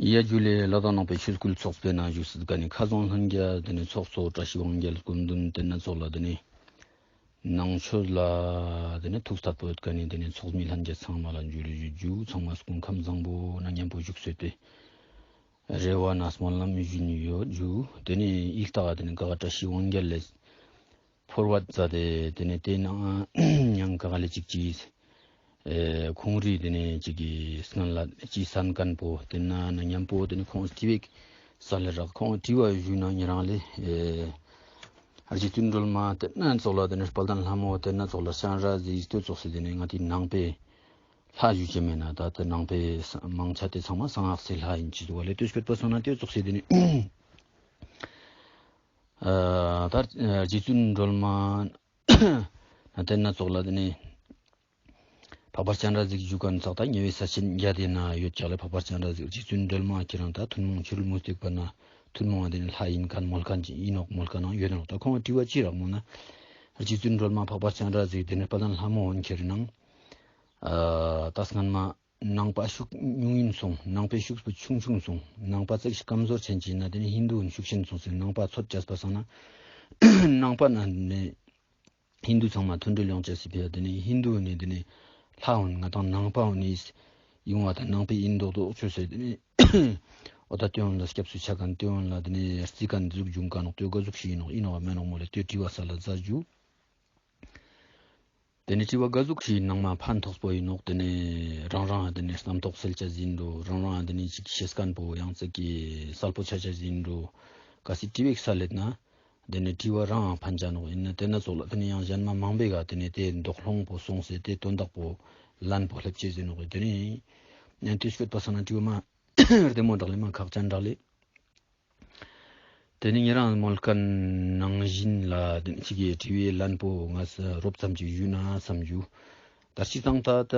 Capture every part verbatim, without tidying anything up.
ཡ་ཇུ་ལེ། ལ་དྭགས་ནང་པའི་ཆོས་སྐུལ་ཚོགས་པའི་ནང་བཞུགས་སུ་ག་ནི་ཁ་ཟང་ལྷན་རྒྱས་དེ་ནི་ཚོགས་གཙོ་བཀྲ་ཤིས་དབང་རྒྱལ་སྐུ་མདུན་དེ་ན་ཚོགས་ལ་དེ་ནི་ནང་ཆོས་ལ་དེ་ནི་ཐུགས་ཐད་པོ་ཡོད་ག་ནི་དེ་ནི་ཚོགས་མི་ལྷན་རྒྱས་ཚང་མ་ལ་འཇུ་ལེ་ཞུ་རྒྱུ། ཚང་མ་སྐུ་ཁམས་བཟང་པོ་ན་མཉམ་པོ་བཞུགས་སོད་པའི་རེ་བ་ན་སྨོན་ལམ་ཞུ་ནི་ཡོད་རྒྱུ། དེ་ནི་ཡིག་ཐག་དེ་ནི་ག་ག་བཀྲ་ཤིས་དབང་རྒྱལ་ལས་ཕོར་ཝརྡ་མཛད་དེ་དེ་ནི་དེ་ནང་ཡང་ག་ག་ལེ་ཅིག་ཅིག་ཨེ་ཁོང་རི་དེ་ནི་ཅིག་གི་སྔན་ལ་ཅིག་གསན་མཁན་པོ་དེ་ན་ན་མཉམ་པོ་དེ་ནི་ཁོང་དྲི་བའི་ས་ལེ་རག། ཁོང་དྲི་བ་ཞུ་ན་ཉེ་རང་ལེ་ཨེ་རྗེ་བཙུན་སྒྲོལ་མ་དེ་ན་ཚོགས་ལ་དེ་ནི་དཔལ་ལྡན་ལྷ་མོ་དེ་ན་ཚོགས་ལ་སྤྱན་རས་གཟིགས་དེ་ཚོགས་སེ་དེ་ནི་ང་དེ་ནང་པའི་ལྷ་ཞུ་ཅེས་མེད་ན་ད་དེ་ནང་པའི་མང་ཆ་དེ་ཚང་མ་གསང་སྔགས་སི་ལྷ་ཡིན་ཅི་ཟུག་བ་ལེ་དེ་སྐད་པ་སོང་ན་དེ་ཚོགས་སེ་དེ་ནི། ཨ་ད་རྗེ་བཙུན་སྒྲོལ་མ་ན་དེ་ན་ཚོགས་ལ་དེ་ནི་འཕགས་པ་སྤྱན་རས་གཟིགས་བཞུགས་མཁན་ཚོགས་ད་ཉེ་བའི་ས་ཆེན་བརྒྱད་དེ་ན་ཡོད་ཀྱག་ལེ། འཕགས་པ་སྤྱན་རས་གཟིགས་རྗེ་བཙུན་སྒྲོལ་མ་ཁྱེད་རང་ད་ཐུན་མོང་ཆོས་ལུགས་མུ་སྟེགས་པ་ན་ཐུན་མོང་དེ་ནི་ལྷ་ཡིན་མཁན་མོལ་མཁན་ཅིག་ཡིན་ནོག་མོལ་མཁན་ནང་ཡོད་ནོག། ད་ཁོང་དྲི་བ་ཅི་རག་མོ་ན་རྗེ་བཙུན་སྒྲོལ་མ་འཕགས་པ་སྤྱན་རས་གཟིགས་དེ་ནི་དཔལ་ལྡན་ལྷ་མོ་འོན་ཁྱེར་ནང་ཨ་ད་སྔན་མ་ནང་པ་ཤུགས་ཉུང་ཡིན་སོང་། ནང་པའི་ཤུགས་པོ་ཆུང་ཆུང་སོང་། ནང་པ་ཙེག་ཞིག་སྐམ་ཟོར་ཆེན་ཅིག་ན་དེ་ནི་ཧིན་དུ་ཤུགས་ཆེན་སོང་ཟེར། ནང་པ་ཚོད་བཅད་པ་སང་ན་ནང་པ་ན་ནི་ཧིན་དུ་ཚང་མ་མཐུན་སྒྲིལ་ཡོང་ཅེས་སི་ཕི་ཡ་དེ་ནི་ཧིན་དུ་ནི་དེ་ནི་ལྷ་འོན་ང་དང་ནང་པ་འོན་ནི་ཡིན་བ་དང་ནང་པའི་ཡིན་མདོག་མདོག་ཆོས་ཟེར་དེ་ནི་འོ་ད་དེ་འོན་ལ་སྐྱབས་སུ་ཆ་མཁན་དེ་འོན་ལ་དེ་ནི་རྩི་མཁན་འཛུགས་བྱུང་མཁན་ནོག་དེ་ག་ཟུག་ཞིག་ཡིན་ནོག་ཡིན་ནོག་མེན་ནོག་མོལ་ལེ་དེ་དྲི་བ་ས་ལ་མཛད་རྒྱུ། དེ་ནི་དྲི་བ་ག་ཟུག་ཞིག་ནང་མ་ཕན་ཐོགས་པོ་ཡིན་ནོག། དེ་ནི་རང་རང་དེ་ནི་རྣམ་རྟོག་སེལ་ཆ་ཟིན་འགྲོ། རང་རང་དེ་ནི་ཅིག་ཤེས་མཁན་པོ་ཡང་ཙེག་གི་གསལ་པོ་ཆ་ཆ་ཟིན་འགྲོ། གལ་སྲིད་དྲི་བའི་ས་ལེད་ན་དེ་ནི་དྲི་བ་རང་ཕན་ཆ་ནོག། ཡིན་ན་དེ་ན་ཚོགས་ལ་དེ་ནི་ཡང་གཞན་མ་མང་པོའི་ག་དེ་ནི་དེ་འདོགས་སློང་པོ་སོང་སེ་དེ་དོན་དག་པོ་ལན་པོ་སླེབས་ཆེ་ཟིན་ནོག། དེ་ནི་ཡང་དེ་སྐད་པ་སང་ན་དྲི་བ་མ་བདེ་མོ་དྲག་ལེ་མ་ཁག་ཅན་དྲག་ལེ། དེ་ནི་ཉེ་རང་མོལ་མཁན་ནང་བཞིན་ལ་དེ་ནི་ཅིག་གི་དྲི་བའི་ལན་པོ་ང་ས་རོབ་ཙམ་ཅིག་ཞུ་ན་བསམ་རྒྱུ། ད་སྤྱིར་བཏང་ད་ད་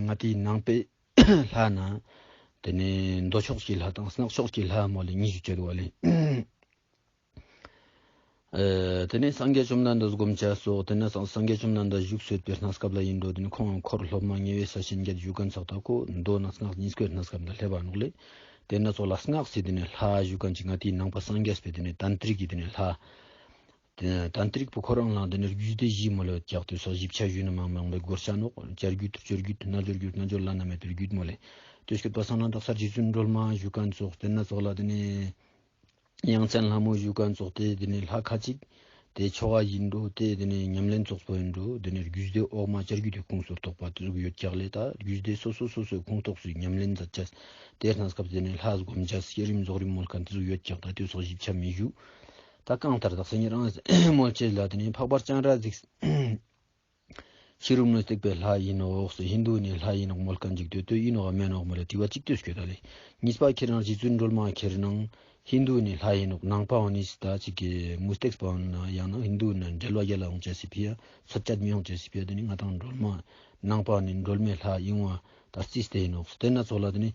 ང་དེའི་ནང་པའི་ལྷ་ན་དེ་ནི་མདོ་ཕྱོགས་ཀྱི་ལྷ་དང་སྔགས་ཕྱོགས་ཀྱི་ལྷ་མོལ་ལེ་གཉིས་ཞུ་ཆེད་དུ་བ་ལེ། ཨེ་དེ་ནས་སངས་རྒྱས་བཅོམ་ལྡན་འདས་སྒོམ་ཆ་སོགས་དེ་ནས་སངས་སངས་རྒྱས་བཅོམ་ལྡན་འདས་བཞུགས་སོད་པའི་གནས་སྐབས་ལ་ཡིན་འགྲོ། དེ་ནས་ཁོང་འཁོར་སློབ་མ་ཉེ་བའི་ས་ཆེན་བརྒྱད་བཞུགས་མཁན་ཚོགས་ད་ཁོ་མདོ་ནས་སྔགས་གཉིས་ཀའི་གནས་སྐབས་ལ་སླེབས་པ་ནོག་ལེ། དེ་ནས་ཚོགས་ལ་སྔགས་སི་དེ་ནས་ལྷ་བཞུགས་མཁན་ཅིག་ང་དེའི་ནང་པ་སངས་རྒྱས་པའི་དེ་ནས་ཏན་ཏྲིག་གི་དེ་ནས་ལྷ། དེ་ནས་ཏན་ཏྲིག་པོ་ཁོ་རང་ལ་དེ་ནས་རྒྱུད་སྡེ་བཞི་མོལ་ལེ་ཡོད་ཀྱག། དེ་སོགས་ཞིབ་ཆ་ཞུས་ན་མང་མང་པོའི་དགོས་ཆ་ནོག། བྱ་རྒྱུད་སྤྱོད་རྒྱུད་རྣལ་འབྱོར་རྒྱུད་རྣལ་འབྱོར་བླ་ན་མེད་པའི་རྒྱུད་མོལ་ལེ། དེ་སྐད་པ་སང་ན་དག་ས་རྗེ་བཙུན་སྒྲོལ་མ་བཞུགས་མཁན་ཚོགས་དེ་ནས་ཚོགས་ལ་དེ་ནས། ཡང་ཅིན་ལྷ་མོ་བཞུགས་མཁན་ཚོགས་དེ་དེ་ནས་ལྷ་ཁ་ཅིག་དེ་ཆོ་ག་ཡིན་འགྲོ། དེ་དེ་ནས་ཉམས་ལེན་ཚོགས་པོ་ཡིན་འགྲོ། དེ་ནས་རྒྱུད་སྡེ་འོག་མ་བྱ་རྒྱུད་དེ་ཁོངས་སུ་གཏོགས་པ་དེ་ཟུག་ཡོད་ཀྱག་ལེ། ད་རྒྱུད་སྡེ་སོ་སོ་སོ་སོའི་ཁོངས་གཏོགས་སུ་ཉམས་ལེན་མཛད་ཅེས་དེ་གནས་སྐབས་དེ་ནས་ལྷ་སྒོམ་ཅེས་བསྐྱེད་རིམ་རྫོགས་རིམ་མོལ་མཁན་དེ་ཟུག་ཡོད་ཀྱག། ད་དེ་ཚོགས་ཞིབ་ཆ་མི་ཞུ། ད་གང་ལྟར་དག་ས་ཉེ་རང་མོལ་ཆེད་ལ་དེ་ནས་འཕགས་པ་སྤྱན་རས་གཟིགས་ཤེས་རབ་མུ་སྟེགས་པའི་ལྷ་ཡིན་ནོག་ཟེར། ཧིན་དུ་ནི་ལྷ་ཡིན་ནོག་མོལ་མཁན་ཅིག་དེ་དེ་ཡིན་ནོག་མེན་ནོག་མོལ་ལེ་དྲི་བ་གཅིག་དེ་སྐད་ད་ལེ། གཉིས་པ་ཁྱེར་ན་རྗེ་བཙུན་སྒྲོལ་མ་ཁྱེར་ན་ཧིན་དུ་ནི་ལྷ་ཡིན་ནོག། ནང་པ་འོ་ནི་ད་ཅིག་གི་མུ་སྟེགས་པ་འོ་ན་ཡང་ན་ཧིན་དུ་ན་འབྲེལ་བ་རྒྱལ་ལ་ཡོང་ཅེས་སི་ཕི་ཡ་ཚོད་བཅད་མི་ཡོང་ཅེས་སི་ཕི་ཡ་དེ་ནི་ང་དང་སྒྲོལ་མ་ནང་པ་འོ་ནི་སྒྲོལ་མའི་ལྷ་ཡིན་བ་ད་རྩིས་ཏེ་ཡིན་ནོག། དེ་ན་ཚོགས་ལ་དེ་ནི།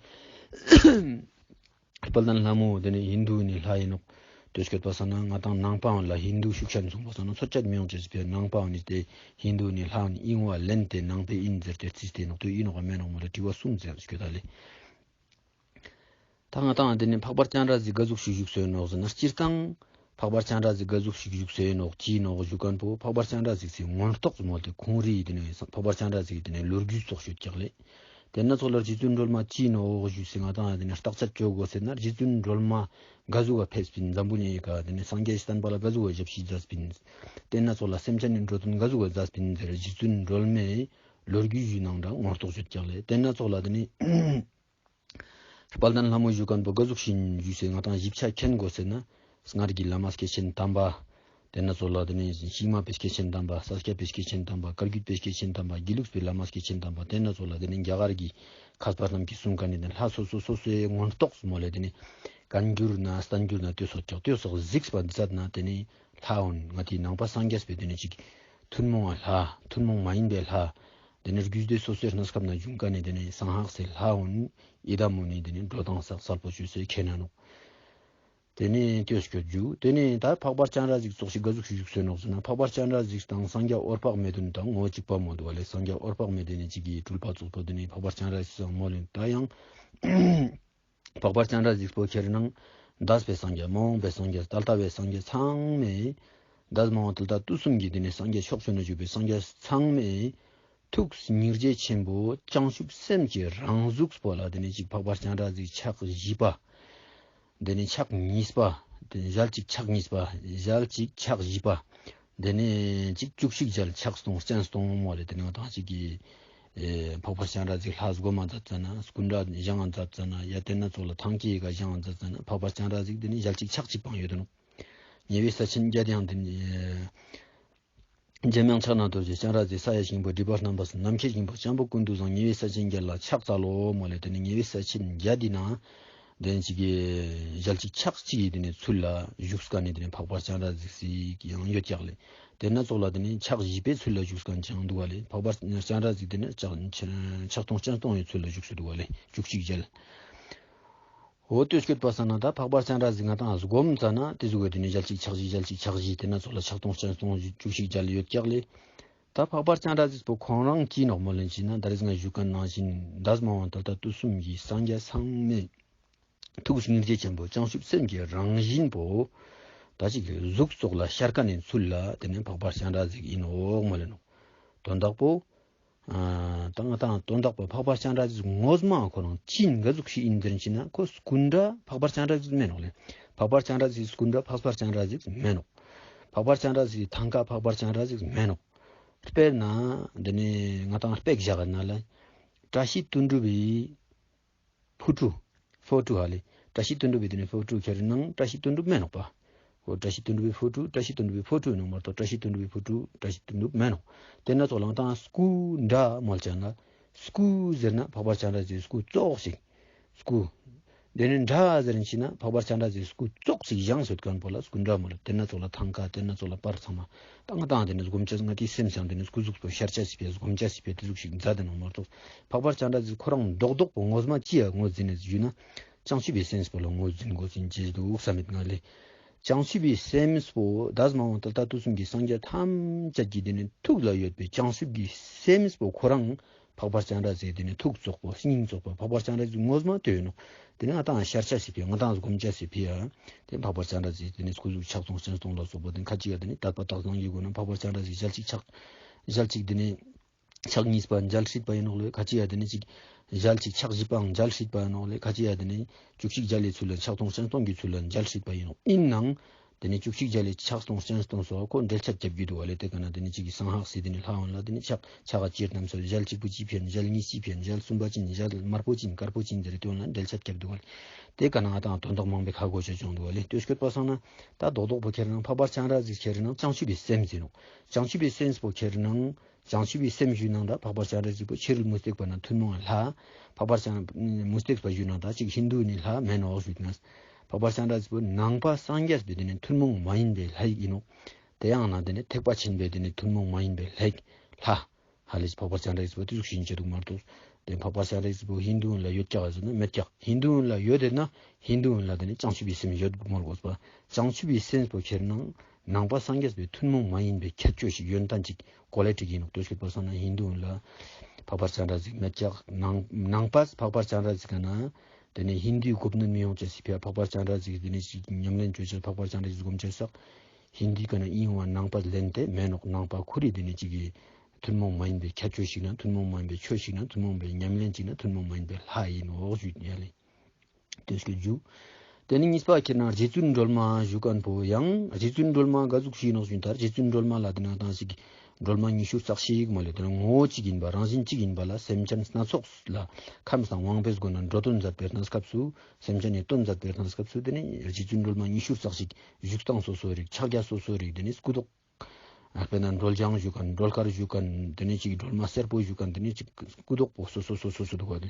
དཔལ་ལྡན་ལྷ་མོ་དེ་ནི་ཧིན་དུ་ནི་ལྷ་ཡིན་ནོག། དེ་སྐད་པ་སང་ན་ང་དང་ནང་པ་འོ་ལ་ཧིན་དུ་ཤུགས་ཆེན་སོང་པ་སང་ན་ཚོད་བཅད་མི་ཡོང་ཅེས་སི་ཕི་ཡ་ནང་པ་འོ་ནི་དེ་ཧིན་དུ་ནི་ལྷ་འོ་ནི་ཡིན་བ་ལེན་ཏེ་ནང་པའི་ཡིན་ཟེར་ཏེ་རྩིས་ཏེ་ཡིན་ནོག། དེ་ཡིན་ནོག་མེན་ནོག་མོལ་ལེ་དྲི་བ་གསུམ་ཟེར་སྐད་ད་ལེ། ད་ང་དང་དེ་ནི་འཕགས་པ་སྤྱན་རས་གཟིགས་ག་ཟུག་ཞིག་བཞུགས་སོད་ནོག་ཟེར་ན་སྤྱིར་བཏང་འཕགས་པ་སྤྱན་རས་གཟིགས་ག་ཟུག་ཞིག་བཞུགས་སོད་ནོག་ཅི་ནོག་བཞུགས་མཁན་པོ་འཕགས་པ་སྤྱན་རས་གཟིགས་སི་མངོན་རྟོགས་མོལ་ཏེ་ཁོང་རི་དེ་ནི་འཕགས་པ་སྤྱན་རས་གཟིགས་དེ་ནི་ལོ་རྒྱུས་ཚོགས་ཤོད་ཀྱག་ལེ། དེ་ན་ཚོགས་ལ་རྗེ་བཙུན་སྒྲོལ་མ་ཅི་ནོག་བཞུགས་སེ་ང་དང་དེ་ནི་བརྟག་དཔྱད་བཅོ་དགོས་ཟེར་ན་རྗེ་བཙུན་སྒྲོལ་མ་ག་ཟུག་ག་ཕེབས་པིན། འཛམ་བུ་གླིང་ཡི་ག་དེ་ནི་སངས་རྒྱས་བསྟན་པ་ལ་ག་ཟུག་ག་ཞབས་ཕྱི་མཛད་པིན། དེ་ན་ཚོགས་ལ་སེམས་ཅན་ནི་འགྲོ་དོན་ག་ཟུག་ག་མཛད་པིན་ཟེར་རྗེ་བཙུན་སྒྲོལ་མའི་ལོ་རྒྱུས་ཞུ་ནང་འདྲ་མངོན་རྟོགས་ཤོད་ཀྱག་ལེ། དེ་ན་ཚོགས་ལ་དེ་ནི། དཔལ་ལྡན་ལྷ་མོ་བཞུགས་མཁན་པོ་ག་ཟུག་ཞིག་བཞུགས་སེ་ང་དང་ཞིབ་ཆ་མཁྱེན་དགོས་ཟེར་ན། སྔར་གྱི་བླ་མ་སྐྱེས་ཆེན་དམ་པ། དེ་ན་ཚོགས་ལ་དེ་ནས་ཤིང་མ་པའི་སྐྱེས་ཆེན་དམ་པ། ས་སྐྱ་པའི་སྐྱེས་ཆེན་དམ་པ། བཀའ་བརྒྱུད་པའི་སྐྱེས་ཆེན་དམ་པ། དགེ་ལུགས་པའི་བླ་མ་སྐྱེས་ཆེན་དམ་པ། དེ་ན་ཚོགས་ལ་དེ་ནས་རྒྱ་གར་གྱི་མཁས་པ་རྣམས་ཀྱིས་གསུངས་མཁན་ནི་དེ་ལྷ་སོ་སོ་སོ་སོའི་མངོན་རྟོགས་མོལ་ལེ་དེ་ནས་བཀའ་འགྱུར་ན་བསྟན་འགྱུར་ན་དེ་སོགས་ཀྱང་དེ་སོགས་གཟིགས་པ་མཛད་ན་དེ་ནས་ལྷ་འོ་ནི་ང་དེའི་ནང་པ་སངས་རྒྱས་པའི་དེ་ནས་ཅིག་ཐུན་མོང་བ་ལྷ་ཐུན་མོང་མ་ཡིན་པའི་ལྷ། དེ་ནས་རྒྱུད་སྡེ་སོ་སོའི་གནས་སྐབས་ན་བྱུང་མཁན་ནི་དེ་ནས་གསང་སྔགས་སི་ལྷ་འོ་ནི་ཡི་དམ་འོ་ནི་དེ་ནས་འགྲོ་སྟངས་གསལ་པོ་ཅོས་སེ་མཁྱེན་ན་ནོག། དེ་ནས་དེ་སྐྱོད་རྒྱུ་དེ་ནས་ད་འཕགས་པ་སྤྱན་རས་གཟིགས་ཙོགས་ཤིག་ག་ཟུག་ཞིག་བཞུགས་སོད་ནོག་ཟེར་ན། འཕགས་པ་སྤྱན་རས་གཟིགས་དང་སངས་རྒྱས་འོད་དཔག་མེད་དོན་དང་ངོ་བོ་གཅིག་པ་མོལ་དུག་པ་ལེ། སངས་རྒྱས་འོད་དཔག་མེད་དེ་ནི་གཅིག་གི་སྤྲུལ་པ་ཙོགས་པོ་དེ་ནི་འཕགས་པ་སྤྱན་རས་གཟིགས་སང་མོལ་ལེ། ད་ཡང་ འཕགས་པ་སྤྱན་རས་གཟིགས་པོ་ཁྱེར་ན་འདས་པའི་སངས་རྒྱས་མ་འོངས་པའི་སངས་རྒྱས་ད་ལྟ་བའི་སངས་རྒྱས་ཚང་མས་འདས་མ་འོངས་དུས་ད་དུས་གསུམ་གྱི་དེ་ནས་སངས་རྒྱས་ཕྱོགས་བཅུ་ན་བཞུགས་པའི་སངས་རྒྱས་ཚང་མས་ཐུགས་སྙིང་རྗེ་ཆེན་པོ་བྱང་ཆུབ་སེམས་ཀྱི་རང་གཟུགས་པོ་ལ་དེ་ནས་ཅིག་འཕགས་པ་སྤྱན་རས་གཟིགས་ཕྱག་བཞི་པ། དེ་ནས་ཕྱག་གཉིས་པ། དེ་ནས་ཞལ་གཅིག་ཕྱག་གཉིས་པ། ཞལ་གཅིག་ཕྱག་བཞི་པ། དེ་ནས་ཅིག་བཅུ་གཅིག་ཞལ་ཕྱག་སྟོང་སྤྱན་སྟོང་མོ་ལེ། དེ་ནས་ང་དང་ཅིག་གི་ཨེ་འཕགས་པ་སྤྱན་རས་གཟིགས་ལྷ་སྒོམ་མ་མཛད་ཙ་ན་སྐུ་འདྲ་བཞེངས་མ་མཛད་ཙ་ན་ཡ་དེ་ན་ཙོགས་ལ་ཐང་ཀའི་ཀ་བཞེངས་མ་མཛད་ཙ་ན་འཕགས་པ་སྤྱན་རས་གཟིགས་དེ་ནས་ཞལ་གཅིག་ཕྱག་གཅིག་པའང་ཡོད་དེ་ནོག་ཉེ་བའི་ས་ཆེན་བརྒྱད་དེའང་དེ་ནས་འཇམ་དབྱངས་ཕྱག་ན་རྡོ་རྗེ་སྤྱན་རས་གཟིགས་ས་ཡ་ཞིང་པོ་སྒྲིབ་པ་རྣམ་པ་གསུམ་ནམ་མཁའི་ཞིང་པོ་སྤྱན་པོ་ཀུན་ཏུ་བཟང་ཉེ་བའི་ས་ཆེན་བརྒྱད་ལ་ཕྱག་འཚལ་ལོ་མོ་ལེ། དེ་ནས་ཉེ་བའི་ས་ཆེན་བརྒྱད་དེ་ན་དེ་ནས་ཅིག་གི་ཞལ་གཅིག་ཕྱག་གཅིག་གི་དེ་ནས་ཚུལ་ལ་བཞུགས་ཀ་ནས་དེ་ནས་འཕགས་པ་སྤྱན་རས་གཟིགས་སི་ཡང་ཡོད་ཀྱག་ལེ། དེ་ན་ཙོགས་ལ་དེ་ནས་ཕྱག་བཞི་པའི་ཚུལ་ལ་བཞུགས་ཀ་ནས་ཡང་འདུག་ག་ལེ། འཕགས་པ་སྤྱན་རས་གཟིགས་དེ་ནས་ཕྱག་ཕྱག་སྟོང་སྤྱན་སྟོང་གི་ཚུལ་ལ་བཞུགས་སུ་འདུག་ག་ལེ། བཅུ་གཅིག་ཞལ། འོ་དེ་སྐད་པ་སང་ན་ད་འཕགས་པ་སྤྱན་རས་གཟིགས་ང་དང་སྒོམ་ཙ་ན་དེ་ཟུག་གི་དེ་ནས་ཞལ་གཅིག་ཕྱག་བཞི་ཞལ་གཅིག་ཕྱག་བཞི་དེ་ན་ཙོགས་ལ་ཕྱག་སྟོང་སྤྱན་སྟོང་བཅུ་གཅིག་ཞལ་ཡོད་ཀྱག་ལེ། ད་འཕགས་པ་སྤྱན་རས་གཟིགས་པོ་ཁོང་རང་ཅི་ནོག་མོ་ལེ་ཅི་ན་ད་རེས་ང་ཞུ་མཁན་ནང་བཞིན་འདས་མ་འོངས་ད་ལྟ་དུས་གསུམ་གྱི་སངས་རྒྱས་ཚང་མས་ཐུགས་སྙིང་རྗེ་ཆེན་པོ་བྱང་ཆུབ་སེམས་ཀྱི་རང་བཞིན་པོ་ད་ཅིག་གཟུགས་ཙོགས་ལ་ཤར་ཀ་ནས་ཚུལ་ལ་དེ་ནས་འཕགས་པ་སྤྱན་རས་གཟིགས་ཡིན་ནོག་མོ་ལེ་ནོག་དོན་དག་པོ། ཨ་ད་ང་དང་དོན་དག་པོ་འཕགས་པ་སྤྱན་རས་གཟིགས་ངོ་མ་ཁོ་རང་ཅི་ཡིན་ག་ཟུག་ཞིག་ཡིན་ཟེར་ཅི་ན་ཁོ་སྐུ་འདྲ་འཕགས་པ་སྤྱན་རས་གཟིགས་མེན་ནོག་ལེ། འཕགས་པ་སྤྱན་རས་གཟིགས་སྐུ་འདྲ་འཕགས་པ་སྤྱན་རས་གཟིགས་མེན་ནོག་འཕགས་པ་སྤྱན་རས་གཟིགས་ཐང་ཀ་འཕགས་པ་སྤྱན་རས་གཟིགས་མེན་ནོག་དཔེར་ན་འདི་ནས་ང་དང་སྤེ་ར་བཞག་ན་ལེ། བཀྲ་ཤིས་དོན་གྲུབ་པའི་ཕོ་ཊོ། ཕོ་ཊོ་ཧ་ལེ། བཀྲ་ཤིས་དོན་གྲུབ་པའི་དེ་ནས་ཕོ་ཊོ་ཁྱེར་ན་བཀྲ་ཤིས་དོན་གྲུབ་མེན་ནོག་པ། འོ་བཀྲ་ཤིས་དོན་གྲུབ་པའི་ཕོ་ཊོ་བཀྲ་ཤིས་དོན་གྲུབ་པའི་ཕོ་ཊོ་ཡིན་ནོག་མ་གཏོགས་བཀྲ་ཤིས་དོན་གྲུབ་པའི་ཕོ་ཊོ་བཀྲ་ཤིས་དོན་གྲུབ་མེན་ནོག་དེ་ན་ཙོགས་ལ་ང་དང་སྐུ་འདྲ་མོལ་ཅ་ན་སྐུ་ཟེར་ན་འཕགས་པ་སྤྱན་རས་གཟིགས་སྐུ་ཙོགས་ཤིག་སྐུ། དེ་ནས་འདྲ་ཟེར་ན་ཅི་ན་འཕགས་པ་སྤྱན་རས་གཟིགས་སྐུ་ཙོགས་ཤིག་བཞེངས་ཡོད་མཁན་པོ་ལ་སྐུ་འདྲ་མོལ། དེ་ན་ཙོགས་ལ་ཐང་ཀ་དེ་ན་ཙོགས་ལ་པར་ཚང་མ་ད་ང་དང་དེ་ནས་སྒོམ་ཅེས་ང་དེའི་སེམས་སང་དེ་ནས་སྐུ་གཟུགས་པོ་ཤར་ཅེས་སི་ཕི་ཡ་སྒོམ་ཅེས་སི་ཕི་ཡ་དེ་ཟུག་ཞིག་མཛད་དེ་ནོག་མ་གཏོགས་འཕགས་པ་སྤྱན་རས་གཟིགས་ཁོ་རང་རྡོག་རྡོག་པོ་ངོ་མ་ཅི་ཡ་ངོས་འཛིན་ནས་ཞུས་ན་བྱང་ཆུབ་པའི་སེམས་པོ་ལ་ངོས་འཛིན་དགོས་ཟེར་ཅེས་འདུག་བསམ་མེད་ང་ལེ། བྱང་ཆུབ་པའི་སེམས་པོ་འདས་མ་འོངས་ད་ལྟ་དུས་གསུམ་གྱི་སངས་རྒྱས་ཐམས་ཅད་ཀྱི་དེ་ནས་ཐུགས་ལ་ཡོད་པའི་བྱང་ཆུབ་ཀྱི་སེམས་པོ་ཁོ་རང་འཕགས་པ་སྤྱན་རས་གཟིགས་དེ་ནས་ཐུགས་ཙོགས་པོ་སྙིང་ཙོགས་པོ་འཕགས་པ་སྤྱན་རས་གཟིགས་ངོ་མ་དེ་ཡིན་ནོག་དེ་ནས་ང་དང་ཤར་ཅེས་སི་ཕི་ཡ་ང་དང་སྒོམ་ཅེས་སི་ཕི་ཡ་དེ་འཕགས་པ་སྤྱན་རས་གཟིགས་དེ་ནས་སྐུ་གཟུགས་ཕྱག་སྟོང་སྤྱན་སྟོང་ལ་སོགས་པ་དེ་ཁ་ཅིག་ཡ་དེ་ནས་དད་པ་དག་སྣང་གི་སྒོ་ནས་འཕགས་པ་སྤྱན་རས་གཟིགས་ཞལ་གཅིག་ཕྱག་ཞལ་གཅིག་དེ་ནས་ཕྱག་གཉིས་པ་མཇལ་སྲིད་པ་ཡིན་ནོག་ལེ། ཁ་ཅིག་ཡ་དེ་ནས་ཅིག་ཞལ་གཅིག་ཕྱག་བཞི་པའང་མཇལ་སྲིད་པ་ཡིན་ནོག་ལེ། ཁ་ཅིག་ཡ་དེ་ནས་བཅུ་གཅིག་ཞལ་ལི་ཚུལ་ལ་ཕྱག་སྟོང་སྤྱན་སྟོང་གི་ཚུལ་ལ་མཇལ་སྲིད་པ་ཡིན་ནོག་ཡིན་ནའང་དེ་ནས་བཅུ་གཅིག་ཞལ་ལི་ཕྱག་སྟོང་སྤྱན་སྟོང་སོགས་ཁོ་འགྲེལ་བཤད་རྒྱབ་ཀྱི་འདུག་ག་ལེ། དེ་ཀ་ན་དེ་ནས་ཅིག་གི་གསང་སྔགས་སི་དེ་ནས་ལྷ་འོན་ལ་དེ་ནས་ཕྱག་ཕྱག་ག་ཅིར་རྣམས་སོ་ཞལ་གཅིག་པུ་ཅི་ཕིའ་ཞལ་གཉིས་ཅི་ཕིའ་ཞལ་གསུམ་པ་ཅི་ཞལ་དམར་པོ་ཅི་དཀར་པོ་ཅི་ཟེར་དེ་འོན་ལ་འགྲེལ་བཤད་རྒྱབ་འདུག་ག་ལེ། དེ་ཀ་ན་ང་དང་དོན་དག་མང་པོ་ཁ་གོ་ཆ་བྱུང་འདུག་ག་ལེ། དེ་སྐད་པ་སང་ན་ད་རྡོག་རྡོག་པོ་ཁྱེར་ན་འཕགས་པ་སྤྱན་རས་གཟིགས་ཁྱེར་ན་བྱང་ཆུབ་པའི་སེམས་ཟེར་ནོག་བྱང་ཆུབ་པའི་སེམས་པོ་ཁྱེར་ན་བྱང་ཆུབ་པའི་སེམས་ཞུས་ན་ད་འཕགས་པ་སྤྱན་རས་གཟིགས་པོ་ཕྱི་རོལ་མུ་སྟེགས་པ་ན་ཐུན་མོང་ལྷ། འཕགས་པ་སྤྱན་མུ་སྟེགས་པ་ཞུས་ན་ད་ཅིག་ཧིན་དུ་ནི་ལྷ་མེན་ནོག་ཞུས་ན། འཕགས་པ་སྤྱན་རས་གཟིགས་པོ་ནང་པ་སངས་རྒྱས་པའི་དེ་ནི་ཐུན་མོང་མ་ཡིན་པའི་ལྷ་ཡིན་ནོག་དེ་ཡང་ན་དེ་ནི་ཐེག་པ་ཆེན་པོའི་དེ་ནི་ཐུན་མོང་མ་ཡིན་པའི་ལྷ། ལྷ་ལས་འཕགས་པ་སྤྱན་རས་གཟིགས་པོ་དེ་ཟུག་ཤིན་ཅི་འདུག་མ་གཏོགས། དེ་འཕགས་པ་སྤྱན་རས་གཟིགས་པོ་ཧིན་དུ་ལ་ཡོད་ཀྱག་ཟེར་ན་མེད་ཀྱག་ཧིན་དུ་ལ་ཡོད་དེ་ན་ཧིན་དུ་ལ་དེ་ནི་བྱང་ཆུབ་པའི་སེམས་ཡོད་དགོས་མ་དགོས་པ། བྱང་ཆུབ་པའི་སེམས་པོ་ཁྱེར་ན་ནང་པ་སངས་རྒྱས་པའི་ཐུན་མོང་མ་ཡིན་པའི་ཁྱད་ཆོས་ཤིག་ཡོན་ཏན་ཅིག་གོ་ལེ་ཁྲིད་ཡིན་ནོག་དེ་སྐད་པ་སང་ན་ཧིན་དུ་ལ་འཕགས་པ་སྤྱན་རས་གཟིགས་མེད་ཀྱག་ནང་ནང་པ་འཕགས་པ་སྤྱན་རས་གཟིགས་ཀ་ན་དེ་ནི་ཧིན་དུའི་གོ་གནས་མི་ཡོང་ཅེས་སི་ཕིའ་འཕགས་པ་སྤྱན་རས་གཟིགས་དེ་ནི་ཅིག་ཉམས་ལེན་བཅོ་ཅེས་འཕགས་པ་སྤྱན་རས་གཟིགས་སྒོམ་ཅེས་སོགས་ཧིན་དུའི་ཀ་ན་ཡིན་བ་ནང་པ་ལེན་ཏེ་མེན་ནོག་ནང་པ་ཁོ་རི་དེ་ནི་ཅིག་གི་ཐུན་མོང་མ་ཡིན་པའི་ཁྱད་ཆོས་ཤིག་ན་ཐུན་མོང་མ་ཡིན་པའི་ཆོས་ཤིག་ན་ཐུན་མོང་པའི་ཉམས་ལེན་ཅིག་ན་ཐུན་མོང་མ་ཡིན་པའི་ལྷ་ཡིན་ནོག་ཞུས་ཡ་ལེ། དེ་སྐད་ཞུ། དེ་ནི་གཉིས་པ་ཁྱེར་ན་རྗེ་བཙུན་སྒྲོལ་མ་ཞུ་མཁན་པོ་ཡང་རྗེ་བཙུན་སྒྲོལ་མ་ག་ཟུག་ཤིག་ནོག་ཞུས་ན་ད་རྗེ་བཙུན་སྒྲོལ་མ་ལ་དེ་ན་ང་དང་ཞིག་སྒྲོལ་མ་ཉི་ཤུ་རྩ་གཅིག་མ་ལེ་དེ་ན་ངོ་བོ་གཅིག་ཡིན་པ་རང་བཞིན་གཅིག་ཡིན་པ་ལ་སེམས་ཅན་སྣ་ཚོགས་ལ་ཁམས་དང་དབང་པོའི་སྒོ་ནས་འགྲོ་དོན་མཛད་པའི་གནས་སྐབས་སུ་སེམས་ཅན་ནི་དོན་མཛད་པའི་གནས་སྐབས་སུ་དེ་ནི་རྗེ་བཙུན་སྒྲོལ་མ་ཉི་ཤུ་རྩ་གཅིག་བཞུགས་སྟངས་སོ་སོ་རིགས་ཕྱག་རྒྱ་སོ་སོ་རིགས་དེ་ནི་སྐུ་མདོག་དཔེར་ན་སྒྲོལ་ལྗང་ཞུ་མཁན་སྒྲོལ་དཀར་ཞུ་མཁན་དེ་ནས་ཅིག་སྒྲོལ་མ་སེར་པོ་ཞུ་མཁན་དེ་ནས་ཅིག་སྐུ་མདོག་པོ་སོ་སོ་སོ་སོ་སོ་འདུག་ག་དེ་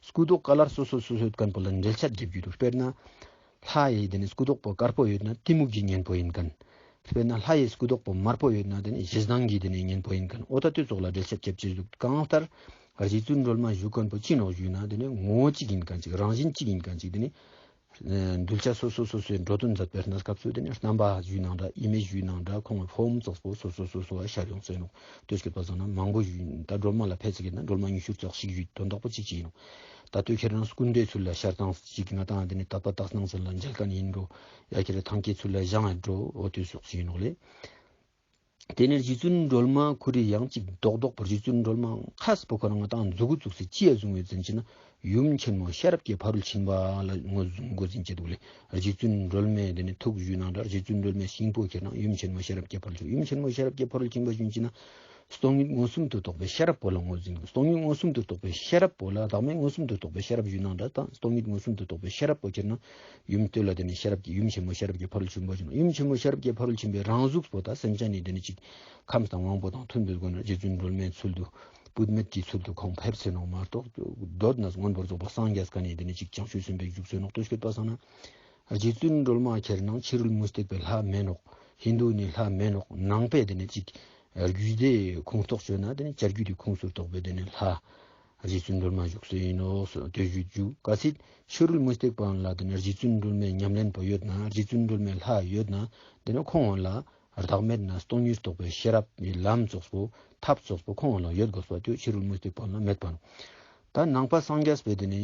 སྐུ་མདོག་ཀ་ལར་སོ་སོ་སོ་སོ་ཡོད་མཁན་པོ་ལ་འགྲེལ་བཤད་རྒྱབ་ཀྱི་འདུག་དཔེར་ན་ལྷ་ཡི་དེ་ནས་སྐུ་མདོག་པོ་དཀར་པོ་ཡོད་ན་གཏི་མུག་གི་གཉེན་པོ་ཡིན་མཁན། དཔེར་ན་ལྷ་ཡི་སྐུ་མདོག་པོ་དམར་པོ་ཡོད་ན་དེ་ནས་ཞེ་སྡང་གི་དེ་ནས་གཉེན་པོ་ཡིན་མཁན། འོ་ད་དེ་ཙོགས་ལ་འགྲེལ་བཤད་རྒྱབ་ཀྱི་འདུག་གང་ལྟར་རྗེ་བཙུན་སྒྲོལ་མ་ཞུ་མཁན་པོ་ཅི་ནོག་ཞུས་ན་དེ་ནས་ངོ་བོ་གཅིག་ཡིན་མཁན་ཅིག་རང་བཞིན་གཅིག་ཡིན་མཁན་ཅིག་དེ་ནས། ཨ་གདུལ་བྱ་སོ་སོ་སོ་སོའི་འགྲོ་དོན་མཛད་པའི་གནས་སྐབས་སུ་དེ་ནི་རྣམ་པ་ཞུས་ནང་འདྲ་ཨི་མེཇ་ཞུས་ནང་འདྲ་ཁོང་གི་ཕོམ་ཙོགས་པོ་སོ་སོ་སོ་སོ་བ་ཤར་ཡོང་ཟེར་ནོག་དེ་སྐད་པ་སང་ན་མང་པོ་ཞུས་ད་སྒྲོལ་མ་ལ་ཕལ་ཆེར་ན་སྒྲོལ་མ་ཉི་ཤུ་རྩ་གཅིག་ཞུས་དོན་དག་པོ་གཅིག་ཅིག་ཡིན་ནོག་ད་ལྟོས་ཁྱེར་ན་སྐུ་འདྲའི་ཚུལ་ལ་ཤར་སྟངས་ཅིག་ང་ཏང་དེ་ནི་དད་པ་དག་སྣང་ཚུལ་ལ་མཇལ་མཁན་ཡིན་འགྲོ། ཡ་ཁྱེར་ཐང་ཀའི་ཚུལ་ལ་བཞེངས་འགྲོ། འོ་དེ་ཙོགས་ཤིག་ཡིན་ནོག་ལེ། དེ་ནས་རྗེ་བཙུན་སྒྲོལ་མ་ཁོ་རི་ཡང་ཅིག་རྡོག་རྡོག་པོ་རྗེ་བཙུན་སྒྲོལ་མ་མཁས་པོ་ཁོ་རང་ང་ཏང་མཛུ་གུ་བཙུགས་སེ་ཅི་ཡ་བཟུང་བའི་ཟེར་ན་ཡུམ་ཆེན་མོ་ཤེས་རབ་ཀྱི་ཕ་རོལ་ཕྱིན་པ་ལ་ངོས་འཛིན་ཅེས་འདུག་ལེ། རྗེ་བཙུན་སྒྲོལ་མའི་དེ་ནི་ཐུགས་ཞུས་ནང་འདྲ་རྗེ་བཙུན་སྒྲོལ་མའི་སྙིང་པོ་ཁྱེར་ན་ཡུམ་ཆེན་མོ་ཤེས་རབ་ཀྱི་ཕ་རོལ་ཕྱིན། ཡུམ་ཆེན་མོ་ཤེས་རབ་ཀྱི་ཕ་རོལ་ཕྱིན་པ་ཞུ་ཅེ་ན་སྟོང་ཉིད་མངོན་སུམ་དུ་རྟོགས་པའི་ཤེས་རབ་པོ་ལ་ངོས་འཛིན། སྟོང་ཉིད་མངོན་སུམ་དུ་རྟོགས་པའི་ཤེས་རབ་པོ་ལ་བདག་མེད་མངོན་སུམ་དུ་རྟོགས་པའི་ཤེས་རབ་ཞུས་ནང་འདྲ་དང་སྟོང་ཉིད་མངོན་སུམ་དུ་རྟོགས་པའི་ཤེས་རབ་པོ་ཁྱེར་ན་ཡུམ་སྟོད་ལ་དེ་ནི་ཤེས་རབ་ཀྱི་ཡུམ་ཆེན་མོ་ཤེས་རབ་ཀྱི་ཕ་རོལ་ཕྱིན་པ་ཞུ་ན། ཡུམ་ཆེན་མོ་ཤེས་རབ་ཀྱི་ཕ་རོལ་ཕྱིན་པའི་རང་གཟུགས་པོ་ད་སེམས་ཅན་ནི་དེ་ནི་ཅིག་ཁམས་དང་དབང་པོ་དང་མཐུན་པའི་སྒོ་ནས་རྗེ་བཙུན་སྒྲོལ་མའི་ཚུལ་དུ་བུད་མེད་ཀྱི་ཚུལ་དུ་ཁོང་ཕེབས་སེ་ནོག་མ་གཏོགས་མདོར་ན་མངོན་པར་རྫོགས་པར་སངས་རྒྱས་མཁན་ནི་དེ་ནི་ཅིག་བྱང་ཆུབ་སེམས་དཔའི་བཞུགས་སེ་ནོག་ལྟོས་ཤིག་པ་སང་ན། རྗེ་བཙུན་སྒྲོལ་མ་ཁྱེར་ན་ཕྱི་རོལ་མུ་སྟེགས་པའི་ལྷ་མེན་ནོག། ཧིན་དུ་ནི་ལྷ་མེན་ནོག། ནང་པའི་དེ་ནི་ཅིག་རྒྱུད་སྡེ་ཁུངས་གཏོགས་བྱོས་ན་དེ་ནི་བྱ་རྒྱུད་དེ་ཁུངས་སུ་གཏོགས་པའི་དེ་ནི་ལྷ་རྗེ་བཙུན་སྒྲོལ་མ་བཞུགས་སེ་ཡིན་ནོག་ཟེར་དེ་ཞུ་རྒྱུ། གལ་སྲིད་ཕྱི་རོལ་མུ་སྟེགས་པ་ལ་དེ་ནི་རྗེ་བཙུན་སྒྲོལ་མའི་ཉམས་ལེན་པོ་ཡོད་ན་རྗེ་བཙུན་སྒྲོལ་མའི་ལྷ་ཡོད་ན་དེ་ནི་ཁོང་ལ་བདག་མེད་ན་སྟོང་ཉིད་རྟོགས་པའི་ཤེས་རབ་ཀྱི་ལམ་ཙོགས་པོ་ཐབས་ཙོགས་པོ་ཁོང་ལ་ཡོད་དགོས་པ་དེ་ཕྱི་རོལ་མུ་སྟེགས་པ་ལ་མེད་པ་ནོག། ད་ནང་པ་སངས་རྒྱས་པའི་དེ་ནི་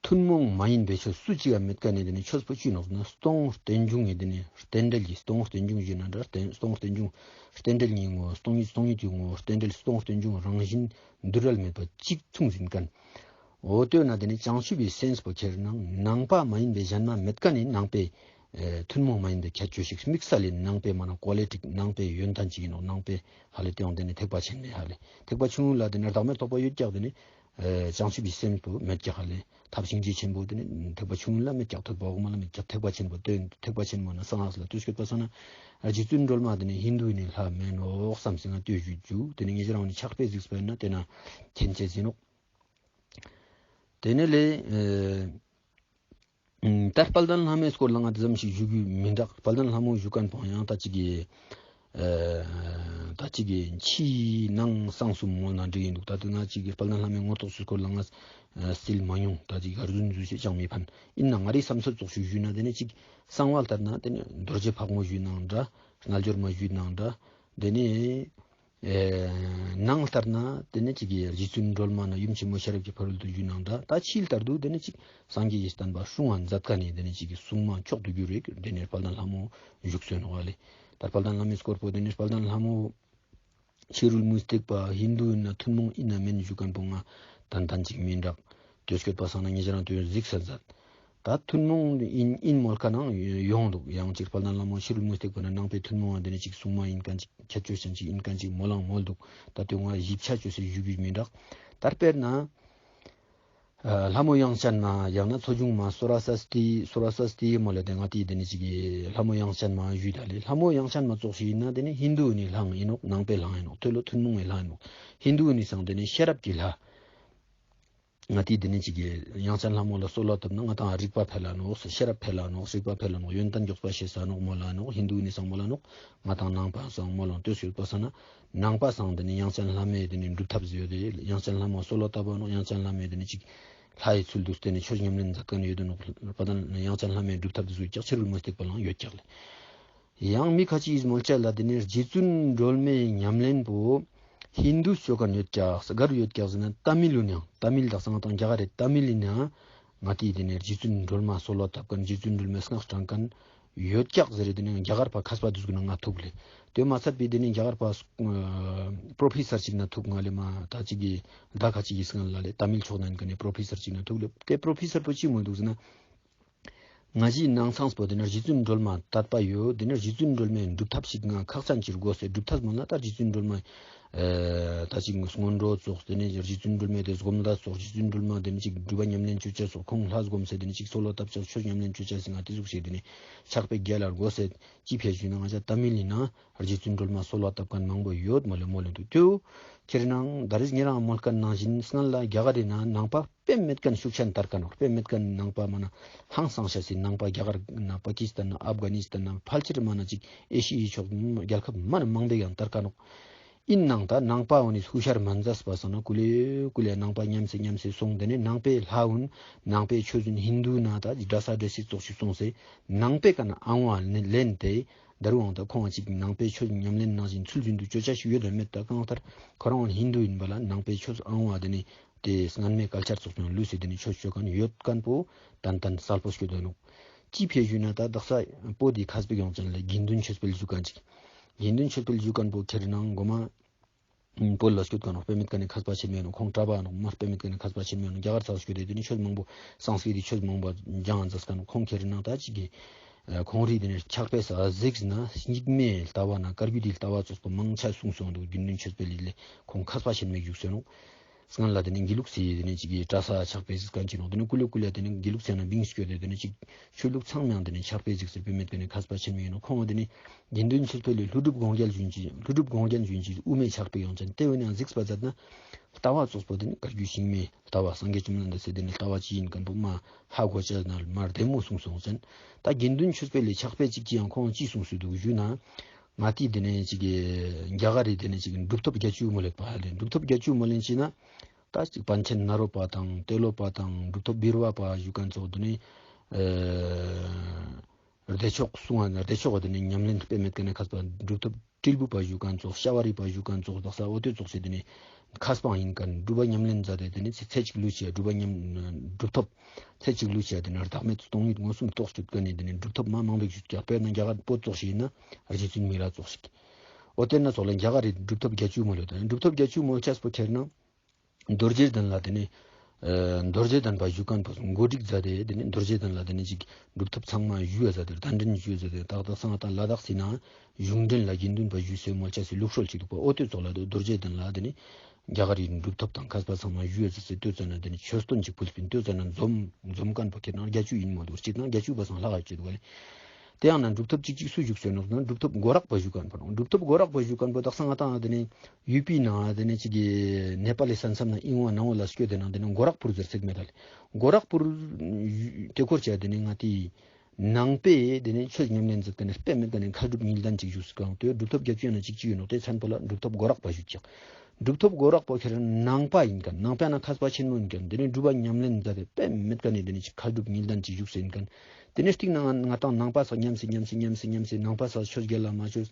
ཐུན་མོང་མ་ཡིན་པའི་ཆོས་སུ་ཅི་ཡང་མེད་མཁན་ནི་དེ་ནི་ཆོས་པོ་ཅི་ནོག་ཟེར་ན་སྟོང་རྟེན་འབྱུང་ངི་དེ་ནི་རྟེན་འབྲེལ་གྱི་སྟོང་རྟེན་འབྱུང་ཞུས་ན་འདྲ་རྟེན་སྟོང་རྟེན་འབྱུང་རྟེན་འབྲེལ་གཉིས་ངོ་སྟོང་ཉིད་སྟོང་ཉིད་ཀྱི་ངོ་རྟེན་འབྲེལ་སྟོང་རྟེན་འབྱུང་རང་བཞིན་འདུ་འབྲལ་མེད་པ་གཅིག་མཚུངས་ཡིན་མཁན། འོ་དེ་ན་དེ་ནི་བྱང་ཆུབ་པའི་སེམས་པོ་ཁྱེར་ན་ནང་པ་མ་ཡིན་པའི་གཞན་མ་མེད་མཁན་ནི་ནང་པའི་ཨེ་ཐུན་མོང་མ་ཡིན་པའི་ཁྱད་ཆོས་ཤིག་དམིགས་བསལ་ལས་ནང་པའི་མ་ན་ཀོ་ལི་ཊིག་ནང་པའི་ཡོན་ཏན་ཅིག་ཡིན་ནོག། ནང་པའི་ཧ་ལས་དེའང་དེ་ནི་ཐེག་པ་ཆེན་ནི་ཧ་ལས་ཐེག་པ་ཆུང་ངུ་ལ་དེ་ནི་བདག་མེད་རྟོགས་པ་ཡོད་ཀྱག་དེ་ནི། ཨེ་བྱང་ཆུབ་ཀྱི་སེམས་པོ་མེད་ཀྱག་ཧ་ལས། ཐབས་ཤིང་རྗེ་ཆེན་པོ་དེ་ནི་ཐེག་པ་ཆུང་ངུ་ལ་མེད་ཀྱག། ཐོད་པ་འོག་མ་ལ་མེད་ཀྱག། ཐེག་པ་ཆེན་པོ་དེ་ཐེག་པ་ཆེན་པོ་ན་གསང་སྔགས་ལ་ལྟོས་ཤིག་པ་སང་ན། རྗེ་བཙུན་སྒྲོལ་མ་དེ་ནི་ཧིན་དུ་ནི་ལྷ་མེན་ནོག་བསམ་སེ་ང་ལྟོས་ཞུ་རྒྱུ། དེ་ནི་ངེད་ཅག་རང་ནི་ཕྱག་དཔེ་གཟིགས་པ་ཡིན་ན་དེ་ན་མཁྱེན་ཆེས་ཡིན་ནོག། དེ་ནི་ལས་ཨེ་ད་དཔལ་ལྡན་ལྷ་མོའི་སྐོར་ལ་ང་དེ་ཙམ་ཞིག་ཞུ་རྒྱུ་མི་འདུག། དཔལ་ལྡན་ལྷ་མོ་ཞུ་མཁན་པོ་ཡང་ད་ཅིག་གི་ཨེ་ད་ཅིག་གི་ཕྱི་ནང་གསང་གསུམ་མོལ་ན་འགྲིག་ཡིན་འདུག། ད་དེ་ང་ཅིག་གི་དཔལ་ལྡན་ལྷ་མོའི་ངོ་ཐོག་སུ་སྐོར་ལ་ང་ཨེ་བསིལ་མ་མྱོང་། ད་ཅིག་གར་རྫུན་རྫུན་ཞིག་ཅང་མི་ཕན། ཡིན་ན་ང་རའི་བསམ་ཚུལ་ཙོགས་ཤིག་ཞུས་ན་དེ་ནི་ཅིག་གསང་བ་ལྟར་ན་དེ་ནི་རྡོ་རྗེ་ཕག་མོ་ཞུས་ནང་འདྲ། རྣལ་འབྱོར་མ་ཞུས་ནང་འདྲ། དེ་ནི་ཨེ་ནང་ལྟར་ན་དེ་ནི་ཅིག་གི་རྗེ་བཙུན་སྒྲོལ་མ་ན་ཡུམ་ཆེན་མོ་ཤེས་རབ་ཀྱི་ཕ་རོལ་ཏུ་ཞུས་ནང་འདྲ། ད་ཕྱིའི་ལྟར་དུ་དེ་ནི་ཅིག་སངས་རྒྱས་ཀྱི་བསྟན་པ་སྲུང་བ་མཛད་མཁན་ནི་དེ་ནི་ཅིག་གི་སྲུང་མ་མཆོག་ཏུ་གྱུར་བའི་དེ་ནི་དཔལ་ལྡན་ལྷ་མོ་བཞུགས་སོ་ནོག་ལེ། ད་དཔལ་ལྡན་ལྷ་མོའི་སྐོར་པོ་དེ་ནི་དཔལ་ལྡན་ལྷ་མོ་ཕྱི་རོལ་མུ་སྟེགས་པ་ཧིན་དུ་ཡིན་ན་ཐུན་མོང་ཡིན་ན་མིན་ཞུ་མཁན་པོ་ང་ཏན་ཏན་ཅིག་མིན་འདུག། དེ་སྐྱོད་པ་སང་ན་ཉེ་ཞ་རང་དུ་གཟིགས་ས་མཛད། ད་ཐུན་མོང་ཡིན་ཡིན་མོལ་ཁ་ནང་ཡོང་འདུག། ཡང་ཅིག་དཔལ་ལྡན་ལྷ་མོ་ཕྱི་རོལ་མུ་སྟེགས་པ་ན་ནང་པའི་ཐུན་མོང་བ་འདི་ནི་ཅིག་སྲུང་མ་ཡིན་མཁན་ཅིག་ཁྱད་ཆོས་ཅན་ཅིག་ཡིན་མཁན་ཅིག་མོལ་ལང་མོལ་འདུག། ད་དེ་ང་ཞིབ་ཆ་བཅོས་སེ་ཞུ་རྒྱུ་མིན་འདུག། ད་དཔེར་ན་ལྷ་མོ་དབྱངས་ཅན་མ་ཡང་ན་མཚོ་སྒྱུང་མ་སོ་ར་ས་སྟི་སོ་ར་ས་སྟི་མོལ་ལ་དེ་ང་དེ་འདི་ནི་ཅིག་ལྷ་མོ་དབྱངས་ཅན་མ་ཞུས་ད་ལེ། ལྷ་མོ་དབྱངས་ཅན་མ་ཙོགས་ཤིག་ཡིན་ན་དེ་ནི་ཧིན་དུ་ནི་ལྷ་ཡིན་ནོག། ནང་པའི་ལྷ་ཡིན་ནོག། དེ་ལོ་ཐུན་མོང་བའི་ལྷ་ཡིན་ནོག། ཧིན་དུ་ནི་སང་དེ་ནི་ཤེས་རབ་ཀྱི་ལྷ། ང་དེ་འདི་ནི་ཅིག་གི་དབྱངས་ཅན་ལྷ་མོ་ལ་གསོལ་བ་བཏབ་ན་ང་ཏང་རིག་པ་འཕེལ་ལ་ནོག། ཤེས་རབ་འཕེལ་ལ་ནོག། རིག་པ་འཕེལ་ལ་ནོག། ཡོན་ཏན་མགྱོགས་པ་ཤེས་ས་ནོག་མོལ་ལ་ནོག། ཧིན་དུ་ནི་སང་མོལ་ལ་ནོག། ང་ཏང་ནང་པ་སང་མོལ་ལ་ནོག། དེ་ཞུས་པ་སང་ན་ནང་པ་སང་དེ་ནི་དབྱངས་ཅན་ལྷ་མོའི་དེ་ནི་སྒྲུབ་ཐབས་ཟེར་ཡོད་དེ། དབྱངས་ཅན་ལྷ་མོ་གསོལ་བ་བཏབ་པ་ནོག། དབྱངས་ཅན་ལྷ་མོའི་དེ་ནི་ཅིག་ལྷ་ཡི་ཚུལ་དུ་བསྟན་ནས་ཆོས་ཉམས་ལེན་མཛད་མཁན་ཡོད་དེ་ནོག། པ་དང་དབྱངས་ཅན་ལྷ་མོའི་སྒྲུབ་ཐབས་དེ་ཟུག་ཀྱག་ཕྱི་རོལ་མུ་སྟེགས་པ་ལའང་ཡོད་ཀྱག་ལེ། ཡང་མི་ཁ་ཅིག་གིས་མོལ་ཆ་ལ་དེ་ནི་རྗེ་བཙུན་སྒྲོལ་མའི་ཉམས་ལེན་པོ་ཧིན་དུ་ཅོ་མཁན་ཡོད་ཀྱག། ག་རུ་ཡོད་ཀྱག་ཟེར་ན་ཏ་མིལ་ལུ་ནང་ཏ་མིལ་དག་ས་ང་ཏང་རྒྱ་གར་རི་ཏ་མིལ་ལི་ནང་ང་ཏི་དེ་ནི་རྗེ་བཙུན་སྒྲོལ་མ་གསོལ་བ་བཏབ་མཁན་རྗེ་བཙུན་སྒྲོལ་མའི་སྔགས་བགྲང་མཁན་ཡོད་ཀྱག་ཟེར་རེ་དེ་ནི་རྒྱ་གར་པ་མཁས་པ་དེ་ཟུག་ན་ང་ཐུག་ལེ། དེ་མ་ཚད་པའི་དེ་ནི་རྒྱ་གར་པ་པྲོ་ཕེ་སར་ཅིག་ན་ཐུག་ང་ལེ་མ་ད་ཅིག་གི་ད་ཁ་ཅིག་གི་སྔན་ལ་ལེ་ཏ་མིལ་ཕྱོགས་ན་ཡིན་མཁན་ནི་པྲོ་ཕེ་སར་ཅིག་ན་ཐུག་ལེ། དེ་པྲོ་ཕེ་སར་པོ་ཅི་མོལ་འདུག་ཟེར་ན། ང་ཞིག་ནང་ཚང་པོ་དེ་ནི་རྗེ་བཙུན་སྒྲོལ་མ་དད་པ་ཡོད། དེ་ནི་རྗེ་བཙུན་སྒྲོལ་མའི་སྒྲུབ་ཐབས་ཤིག་ང་ཁག་ཅན་ཅིག་དགོས་སེ། སྒྲུབ་ཐབས་མོལ་ན་ད་རྗེ་བཙུན་སྒྲོལ་མ་ཨེ་ད་ཅིག་སྔོན་འགྲོ་ཙོགས། དེ་ནི་རྗེ་བཙུན་སྒྲོལ་མའི་དེ་སྒོམ་ད་ཙོགས། རྗེ་བཙུན་སྒྲོལ་མ་དེ་ནི་ཅིག་སྒྲུབ་པ་ཉམས་ལེན་ཅོ་ཅེས་ཙོགས། ཁོང་ལྷ་སྒོམ་སེ་དེ་ནི་ཅིག་གསོལ་བ་བཏབ་ཅེས་ཆོས་ཉམས་ལེན་ཅོ་ཅེས་ཟེར་ང་དེ་ཟུག་ཞིག་དེ་ནི་ཕྱག་དཔེ་རྒྱལ་ལ་དགོས་སེ་ཅི་ཕེ་ཞུས་ན་ང་ཅག་ཏ་མིལ་ལི་ནང་རྗེ་བཙུན་སྒྲོལ་མ་གསོལ་བ་བཏབ་མཁན་མང་པོ་ཡོད་མོལ་ལེ་མོལ་ལེ་འདུག། དེའུ་ཁྱེར་ནང་ད་རེས་ངེད་རང་མོལ་མཁན་ནང་བཞིན་སྔན་ལ་རྒྱ་གར་རི་ནང་ནང་པ་དཔེ་མེད་མཁན་ཤུགས་ཆེན་དར་མཁན་ནོག། དཔེ་མེད་མཁན་ནང་པ་མ་ན་ཧང་སང་ཤ་སི་ནང་པ་རྒྱ་གར་ན་པ་ཀི་སི་ཐན་ན་ཨབ་གྷ་ནི་སི་ཐན་ན་ཕལ་ཆེར་མ་ན་ཅིག་ཨེ་ཤི་ཡའི་ཕྱོགས་རྒྱལ་ཁབ་མ་ན་མང་པོའི་ཡང་དར་མཁན་ནོག། ཡིན་ནང་ད་ནང་པ་འོ་ནི་ཧུ་ཤར་མ་མཛད་པ་སང་ན་ཀུ་ལེ་ཀུ་ལེ་ནང་པ་ཉམས་སེ་ཉམས་སེ་སོང་། དེ་ནི་ནང་པའི་ལྷ་འོ་ནི་ནང་པའི་ཆོས་འོ་ནི་ཧིན་དུ་ན་ད་འདྲ་ས་འདྲ་སི་ཙོགས་ཤིག་སོང་སེ་ནང་པའི་ཀ་ན་ཨང་བ་ལེན་ཏེ། ད་རུང་ད་ཁོང་ཅིག་ནང་པའི་ཆོས་ཉམས་ལེན་ནང་བཞིན་ཚུལ་བཞིན་དུ་ཅོ་ཅེས་ཤིག་ཡོད་དམ་མེད་ད་གང་ལྟར་ཁོ་རང་ཧིན་དུ་ཡིན་པ་ལ་ནང་པའི་ཆོས་ཨང་བ་དེ་ནི་ ཏེ་སྔན་མའི་ཀལ་ཅར་ཙོགས་ཀྱང་ལུས་སེ་ཏེ་ནེ་ཆོས་ཅོ་ཁན་ཡོད་ཁན་པོ་ཏན་ཏན་སལ་པོ་སྐྱོད་དེ་ནོག། ཅི་ཕིའ་ཞུ་ན་ད་དག་ས་བོད་དི་ཁ་སྤེ་ཡོང་ཅན་ལ་དགེ་འདུན་ཆོས་འཕེལ་ཞུ་ཁན་ཅིག། དགེ་འདུན་ཆོས་འཕེལ་ཞུ་ཁན་པོ་ཁྱེར་ན་གོ་མ་བོད་ལ་སྐྱོད་ཁན་ནོག། དཔེ་མེད་ཁན་ནི་མཁས་པ་ཆེན་མོ་ཡིན་ནོག། ཁོང་གྲྭ་པ་ནོག། མ་དཔེ་མེད་ཁན་ནི་མཁས་པ་ཆེན་མོ་ཡིན་ནོག། རྒྱ་གར་ཚ་བ་སྐྱོད་དེ་ཏེ་ནེ་ཆོས་མང་པོ་སངས་ཀྲིཏ་ཏི་ཆོས་མང་པོ་སྦྱང་མཛད་ཁན་ནོག། ཁོང་ཁྱེར་ན་ད་ཅིག་གི་ཁོང་རི་ཏེ་ནེ་ཕྱག་དཔེ་ས་གཟིགས་ན་སྙིགས་མའི་ལྟ་བ་ན་བཀའ་བརྒྱུད་དི་ལྟ་བ་ཙོགས་པོ་མང་ཆེ་གསུངས་སོང་འདུག། དགེ་འདུན་ཆོས་འཕེལ་ལི་ལེ་ཁོང་མཁས་པ་ཆེན་མོ་བཞུགས་སོང་ནོག། སྔན་ལ་ཏེ་ནེ་དགེ་ལུགས་སི་ཏེ་ནེ་ཅིག་གི་གྲྭ་ས་ཕྱག་དཔེ་གཟིགས་ཁན་ཅིག་ནོག། ཏེ་ནེ་ཀུ་ལེ་ཀུ་ལེ་ཏེ་ནེ་དགེ་ལུགས་སི་ནང་བིང་སྐྱོད་དེ་ཏེ་ནེ་ཅིག་ཆོས་ལུགས་ཚང་མའི་ཏེ་ནེ་ཕྱག་དཔེ་གཟིགས་ཟེར་དཔེ་མེད་ཁན་ནི་མཁས་པ་ཆེན་མོ་ཡིན་ནོག། ཁོང་ཏེ་ནེ་དགེ་འདུན་ཆོས་འཕེལ་ལི་ཀླུ་སྒྲུབ་དགོངས་རྒྱན་ཞུ་ཁན་ཅིག། ཀླུ་སྒྲུབ་དགོངས་རྒྱན་ཞུ་ཁན་ཅིག་དབུ་མའི་ཕྱག་དཔེ་ཡོང་ཅན་ཏེ་བོ་ནང་གཟིགས་པ་མཛད་ན་ལྟ་བ་ཙོགས་པོ་ཏེ་ནེ་བཀའ་བརྒྱུད་ཤིང་མོའི་ལྟ་བ་སངས་རྒྱས་བཅོམ་ལྡན་འདས་སི་ཏེ་ནེ་ལྟ་བ་ཅི་ཡིན་ཁན་པོ་མ་ཧ་གོ་ཅེས་ན་མ་བདེ་མོ་གསུངས་སོང་ཅན། ད་དགེ་འདུན་ཆོས་འཕེལ་ལི་ཕྱག་དཔེ་ཅིག་ཅི་ཡང་ཁོང་ཅི་གསུངས་སུ་འདུག་ཞུ་ན། ང་ཏི་ཏེ་ནེ་ཅིག་གི་རྒྱ་གར་རི་ཏེ་ནེ་ཅིག་གི་གྲུབ་ཐོབ་བརྒྱད་ཅུ་མོལ་ལེན་པ་ལེ། གྲུབ་ཐོབ་བརྒྱད་ཅུ་མོལ་ལེན་ཅི་ན། ད་ཅིག་པཎ་ཆེན་ནཱ་རོ་པ་དང་ཏེ་ལོ་པ་དང་གྲུབ་ཐོབ་བིར་བ་པ་ཞུ་ཁན་ཙོགས་ཏེ་ནེ་ཨ་བདེ་མཆོག་གསུང་བ་ན་བདེ་མཆོག་གི་ཏེ་ནེ་ཉམས་ལེན་དཔེ་མེད་ཁན་ནི་མཁས་པ། གྲུབ་ཐོབ་དྲིལ་བུ་པ་ཞུ་ཁན་ཙོགས། ཤ་བ་རི་པ་ཞུ་ཁན་ཙོགས། དག་ས་འོ་ཏེ་ཙོགས་སི་ཏེ་ནེ་མཁས་པ་ཡིན་ཁན་སྒྲུབ་པ་ཉམས་ལེན་མཛད་དེ་ཏེ་ནེ་ཚེ་ཚེ་གཅིག་ལུས་ཅེས་སྒྲུབ་པ་ཉམས་གྲུབ་ཐོབ་ཚེ་གཅིག་ལུས་ཅེས་ཏེ་ནེ་བདག་མེད་སྟོང་ཉིད་མངོན་སུམ་རྟོགས་སྐྱོད་ཁན་ནི་ཏེ་ནེ་གྲུབ་ཐོབ་མ་མང་པོ་ཞིག་ཀྱང་དཔེར་ན་རྒྱ་གར་བོད་ཙོགས་ཤིག་ཡིན་ན་རྗེ་བཙུན་མི་ལ་ཙོགས་ཤིག། འོ་ཏེ་ན་ཙོགས་ལ་རྒྱ་གར་རི་གྲུབ་ཐོབ་བརྒྱད་ཅུ་མོལ་ལེན་ཏེ་གྲུབ་ཐོབ་བརྒྱད་ཅུ་མོལ་ཅེས་པོ་ཁྱེར་ན། རྡོ་རྗེ་གདན་ལ་ཏེ་ནེ་ཨ་རྡོ་རྗེ་གདན་པ་ཞུ་ཁན་པོ་གོ་སྒྲིག་མཛད་དེ་ཏེ་ནེ་རྡོ་རྗེ་གདན་ལ་ཏེ་ནེ་ཅིག་གྲུབ་ཐོབ་ཚང་མ་ཞུ་བ་མཛད་དེ་གདན་འདྲེན་ཞུ་བ་མཛད་དེ་ཏག་ཏག་སང་ཏང་ལ་དྭགས་སི་ནང་གཞུང་འབྲེལ་ལ་དགེ་འདུན་པ་ཞུ་སེ་མོལ་ཅེས་སི་ལུགས་སྲོལ་ཅིག་འདུག་པ། འོ་ཏེ་ཙོགས་ལ་རྡོ་རྗེ་གདན་ལ་ཏེ་ནེ་རྒྱ་གར་རི་གྲུབ་ཐོབ་དང་མཁས་པ་ཚང་མ་ཞུ་བ་མཛད་དེ་ཏེ་ཙོགས་ན་ཏེ་ནེ་ཆོས་སྟོན་ཅིག་ཕུལ་སྤིན་ཏེ་ཙོགས་ན་འཛོམས་འཛོམས་ཁན་པོ་ཁྱེར་ན་བརྒྱད་ཅུ་ཡིན་མོལ་འདུག། གཅིག་ན་བརྒྱད་ཅུ་པ་སང་ལྷག་ག་ཅིག་འདུག་པ་ལེ། ཏེ་ཡང་ན་གྲུབ་ཐོབ་ཅིག་ཅིག་སུ་བཞུགས་སོང་ནོག་ན་གྲུབ་ཐོབ་སྒོ་རག་པ་བཞུགས་ཁན་པོ་ནོག། གྲུབ་ཐོབ་སྒོ་རག་པ་བཞུགས་ཁན་པོ་དག་ས་ང་ཏང་ཏེ་ནེ་ཡུ་པི་ནང་ཏེ་ནེ་ཅིག་གི་ནེ་པ་ལི་ས་མཚམས་ནང་ཨིན་བ་ནང་བོ་ལ་སྐྱོད་དེ་ནང་ཏེ་ནེ་སྒོ་རག་པུར་ཟེར་ཚིག་མེད་ད་ལེ། སྒོ་རག་པུར་ཏེ་སྐོར་ཅེས་ཏེ་ནེ་ང་ཏི་ནང་པའི་ཏེ་ནེ་ཆོས་ཉམས་ལེན་མཛད་ཁན་ནི་དཔེ་མེད་ཁན་ནི་མཁས་གྲུབ་གཉིས་ལྡན་ཅིག་བཞུགས་སུ་གང་ཏེ་གྲུབ་ཐོབ་བརྒྱད་ཅུ་ཡང་ན་ཅིག་ཅིག་ཡོད་ནོག། ཏེ་མཚན་པོ་ལ་གྲུབ་ཐོབ་སྒོ་རག་པ་བཞུགས་ཀྱག། གྲུབ་ཐོབ་སྒོ་རག་པ་ཁྱེར་ན་ནང་པ་ཡིན་ཁན་ནང་པའི་ནང་མཁས་པ་ཆེན་མོ་ཡིན་ཁན་ཏེ་ནེ་སྒྲུབ་པ་ཉམས་ལེན་མཛད་དེ་དཔེ་མེད་ཁན་ནི་ཏེ་ནེ་ཅིག་མཁས་གྲུབ་གཉིས་ལྡན་ཅིག་བཞུགས་སེ་ཡིན་ཁན། ཏེ་ནེ་སྟིང་ནེ་ང་ང་ཏང་ནང་པ་སོགས་ཉམས་སེ་ཉམས་སེ་ཉམས་སེ་ཉམས་སེ་ནང་པ་སོགས་ཆོས་རྒྱལ་ལ་མ་ཆོས།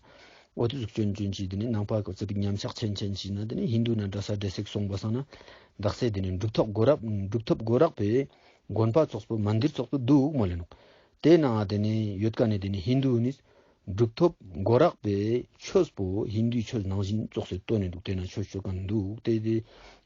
འོ་ཏེ་ཟུག་ཅོན་ཅོན་ཅིག་ཏེ་ནེ་ནང་པ་ཀོ་ཙི་པིག་ཉམས་ཆག་ཆེན་ཆེན་ཞིག་ན་ཏེ་ནེ་ཧིན་དུ་ན་འདྲ་ས་འདྲ་སེ་སོང་པ་སང་ན་དག་ས་ཏེ་ནེ་གྲུབ་ཐོབ་སྒོ་རག་གྲུབ་ཐོབ་སྒོ་རག་པའི་དགོན་པ་ཙོགས་པོ་མན་དིར་ཙོགས་པོ་འདུག་མོལ་ལེ་ནོག། ཏེ་ནང་ཏེ་ནེ་ཡོད་ཁན་ནི་ཏེ་ནེ་ཧིན་དུ་ནི་གྲུབ་ཐོབ་སྒོ་རག་པའི་ཆོས་པོ་ཧིན་དུའི་ཆོས་ནང་བཞིན་ཙོགས་སེ་སྟོན་ནེ་འདུག། ཏེ་ན་ཆོས་ཅོ་ཁན་འདུག། ཏེ་ཏེ་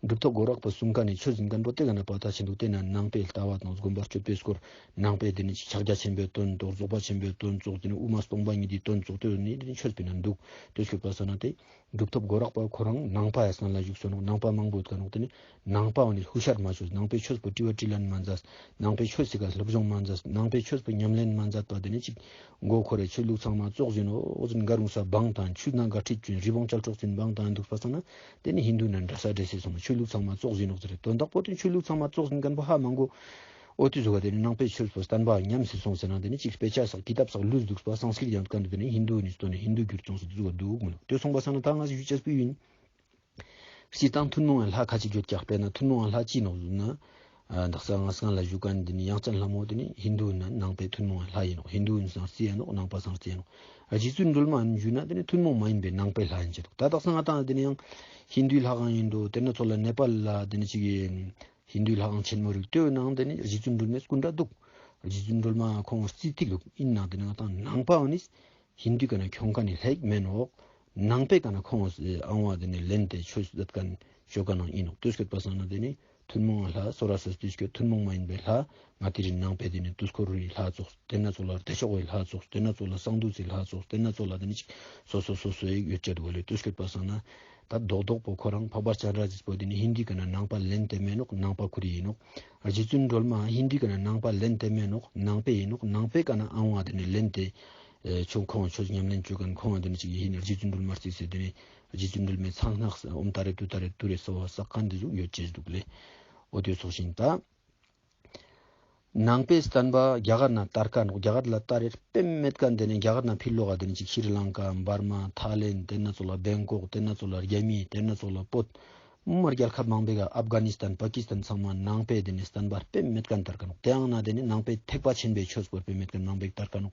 གྲུབ་ཐོབ་སྒོ་རག་པ་གསུང་ཁན་ནི་ཆོས་ཡིན་ཁན་པོ་ཏེ་ག་ན་པ་ཏ་ཆེན་འདུག། ཏེ་ན་ནང་པའི་ལྟ་བ་དང་སྒོམ་པ་སྤྱོད་པའི་སྐོར་ནང་པའི་ཏེ་ནེ་ཕྱག་རྒྱ་ཆེན་པོའི་དོན་ཙོགས་རྫོགས་པ་ཆེན་པོའི་དོན་ཙོགས་ཏེ་ནེ་དབུ་མ་སྟོང་པ་ཉིད་དི་དོན་ཙོགས་ཏེ་ནེ་ཏེ་ནེ་ཆོས་པའི་ནང་འདུག། ཏེ་ཆོས་པ་ས་ན་ཏེ་གྲུབ་ཐོབ་སྒོ་རག་པ་ཁོ་རང་ནང་པ་ཡ་སང་ལ་བཞུགས་སོ་ནོག། ནང་པ་མང་པོ་ཡོད་ཁན་ནོག། ཏེ་ནེ་ནང་པ་འོ་ནི་ཧུ་ཤར་མ་ཆོས། ནང་པའི་ཆོས་པོ་དྲི་བ་དྲིས་ལན་མ་མཛད། ནང་པའི་ཆོས་སི་ཀ་སློབ་སྦྱོང་མ་མཛད། ནང་པའི་ཆོས་པོ་ཉམས་ལེན་མ་མཛད་པ་ཏེ་ནེ་ཅིག་མགོ་འཁོར་རེ་ཆོས་ལུགས་ཚང་མ་ཙོགས་ཡིན་ནོག། འོ་ཟིན་ག་རུང་ས་བང་དང་ཆུ་ན་ག་ཁྲིད་ཅུན་རི་བོང་ཅལ་ཀྲོག་ཟིན་བང་དང་འདུག་པ་སང་ན་ཏེ་ནེ་ཧིན་དུ་ན་འདྲ་ས་འདྲ་སེ་སོང་ཆོས་ལུགས་ཚང་མ་ཙོགས་ཡིན་ནོག་ཟེར་རེ། དོན་དག་པོ་ཏེ་ཆོས་ལུགས་ཚང་མ་ཙོགས་ཡིན་ཁན་པོ་ཧ་མ་གོ། འོ་ཏེ་ཟུག་ག་ཏེ་ནེ་ནང་པའི་ཆོས་པོ་བསྟན་པ་ཉམས་སེ་སོང་ཟེར་ན་ཏེ་ནེ་ཅིག་དཔེ་ཆ་སོགས་ཀི་ཏབ་སོགས་ལུས་འདུག་པ་སང་སྐྲིད་ཡང་ཁན་ཏེ་ནེ་ཧིན་དུ་ནི་སྟོན་ནེ་ཧིན་དུ་གྱུར་ཙོང་སེ་ཏེ་ཟུག་ག་འདུག་མོལ་ལེ། ཏེ་སོང་པ་སང་ན་ད་ང་ཞུ་ཅེས་པོ་ཡིན། སྤྱིར་བཏང་ཐུན་མོང་བའི་ལྷ་ཁ་ཅིག་ཡོད་ཀྱག། དཔེར་ན་ཐུན་མོང་བའི་ལྷ་ཅི་ནོག་ཟེར་ན། ཨ་དག་ས་ང་སང་ལ་ཞུ་ཁན་ཏེ་ནེ་དབྱངས་ཅན་ལྷ་མོ་ཏེ་ནེ་ཧིན་དུ་ན་ནང་པའི་ཐུན་མོང་བའི་ལྷ་ཡིན་ནོག། ཧིན་དུ་ཡིན་སང་རྩི་ཡ་ནོག། ནང་པ་སང་རྩི་ཡ་ནོག། རྗེ་བཙུན་སྒྲོལ་མ་ཡིན་ཞུ་ན་ཏེ་ནེ་ཐུན་མོང་མ་ཡིན་པའི་ནང་པའི་ལྷ་ཡིན་ཅེས་འདུག། ད་དག་ས་ང་ཏང་ཏེ་ནེ་ཡང་ཧིན་དུའི་ལྷ་ཁང་ཡིན་འདུག། ཏེ་ན་ཙོགས་ལ་ནེ་པཱལ་ལ་ཏེ་ནེ་ཅིག་ཧིན་དུའི་ལྷ་ཁང་ཆེན་མོ་རིགས་ཏེའི་ནང་ཏེ་ནེ་རྗེ་བཙུན་སྒྲོལ་མའི་སྐུ་འདྲ་འདུག། རྗེ་བཙུན་སྒྲོལ་མ་ཁོང་རྩི་ཐིག་འདུག། ཡིན་ནང་ཏེ་ནེ་ང་ཏང་ནང་པ་འོ་ནི་ཧིན་དུའི་ཀ་ན་ཁྱོང་ཁན་ནི་ལྷ་ཡིག་མེན་ནོག། ནང་པའི་ཀ་ན་ཁོང་ཨང་བ་ཏེ་ནེ་ལེན་ཏེ་ཆོས་སྡོད་ཁན་ཅོ་ཁན་ནང་ཡིན་ནོག། ཏེ་སྐྱོད་པ་སང་ན་ཏེ་ནེ་ཐུན་མོང་ལྷ་སོ་ར་སོ་སོ་ཏེ་སྐྱོད་ཐུན་མོང་མ་ཡིན་པའི་ལྷ་ང་ཏི་རི་ནང་པའི་ཏེ་ནེ་དུས་འཁོར་རི་ལྷ་ཙོགས། ཏེ་ན་ཙོགས་ལ་བདེ་མཆོག་གི་ལྷ་ཙོགས། ཏེ་ན་ཙོགས་ལ་གསང་འདུས་སི་ལྷ་ཙོགས། ཏེ་ན་ཙོགས་ལ་ཏེ་ནེ་ཅིག་སོ་སོ་སོ་སོ་ཡིག་ཡོད་ཅེས་འདུག་པ་ལེ། ཏེ་སྐྱོད་པ་སང་ན་ད་རྡོག་རྡོག་པོ་ཁོ་རང་འཕགས་པ་སྤྱན་རས་གཟིགས་པོ་ཏེ་ནེ་ཧིན་དུའི་ཀ་ན་ནང་པ་ལེན་ཏེ་མེན་ནོག། ནང་པ་ཁོ་རི་ཡིན་ནོག། རྗེ་བཙུན་སྒྲོལ་མ་ཧིན་དུའི་ཀ་ན་ནང་པ་ལེན་ཏེ་མེན་ནོག། ནང་པའི་ཡིན་ནོག། ནང་པའི་ཀ་ན་ཨང་བ་ཏེ་ནེ་ལེན་ཏེ་ཨེ་ཆོས་ཁོང་ཆོས་ཉམས་ལེན་ཅོ་ཁན་ཁོང་ཏེ་ནེ་ཅིག་ཡིན་རྗེ་བཙུན་སྒྲོལ་མ་རྩིས་སེ་ཏེ་ནེ་རྗེ་བཙུན་སྒྲོལ་མའི་མཚན་སྔགས་ཨོཾ་ཏཱ་རེ་ཏུཏྟཱ་རེ་ཏུ་རེ་སྭཱ་ཧཱ་སག་ཁན་ཏེ་ཟུག་ཡོད་ཅེས་འདུག་ལེ། འོ་ཏེ་ཙོགས་ཤིག་ད་ནང་པའི་བསྟན་པ་རྒྱ་གར་ན་དར་ཁན་ནོག། རྒྱ་གར་ལ་དར་རེ་དཔེ་མེད་ཁན་ཏེ་ནེ་རྒྱ་གར་ན་ཕི་ལོག་ག་ཏེ་ནེ་ཅིག་ཤྲི་ལང་ཀ་འབར་མ་ཐའི་ལེན་ཏེ་ན་ཙོགས་ལ་བེང་ཀོག་ཏེ་ན་ཙོགས་ལ་རྒྱ་མི་ཏེ་ན་ཙོགས་ལ་བོད་མར་རྒྱལ་ཁབ་མང་པོའི་ཀ་ཨབ་གྷ་ནི་སྟན་པ་ཀི་སྟན་ཚང་མ་ནང་པའི་ཏེ་ནེ་བསྟན་པ་དཔེ་མེད་ཁན་དར་ཁན་ནོག། ཏེའང་ན་ཏེ་ནེ་ནང་པའི་ཐེག་པ་ཆེན་པོའི་ཆོས་པོ་དཔེ་མེད་ཁན་མང་པོའི་དར་ཁན་ནོག།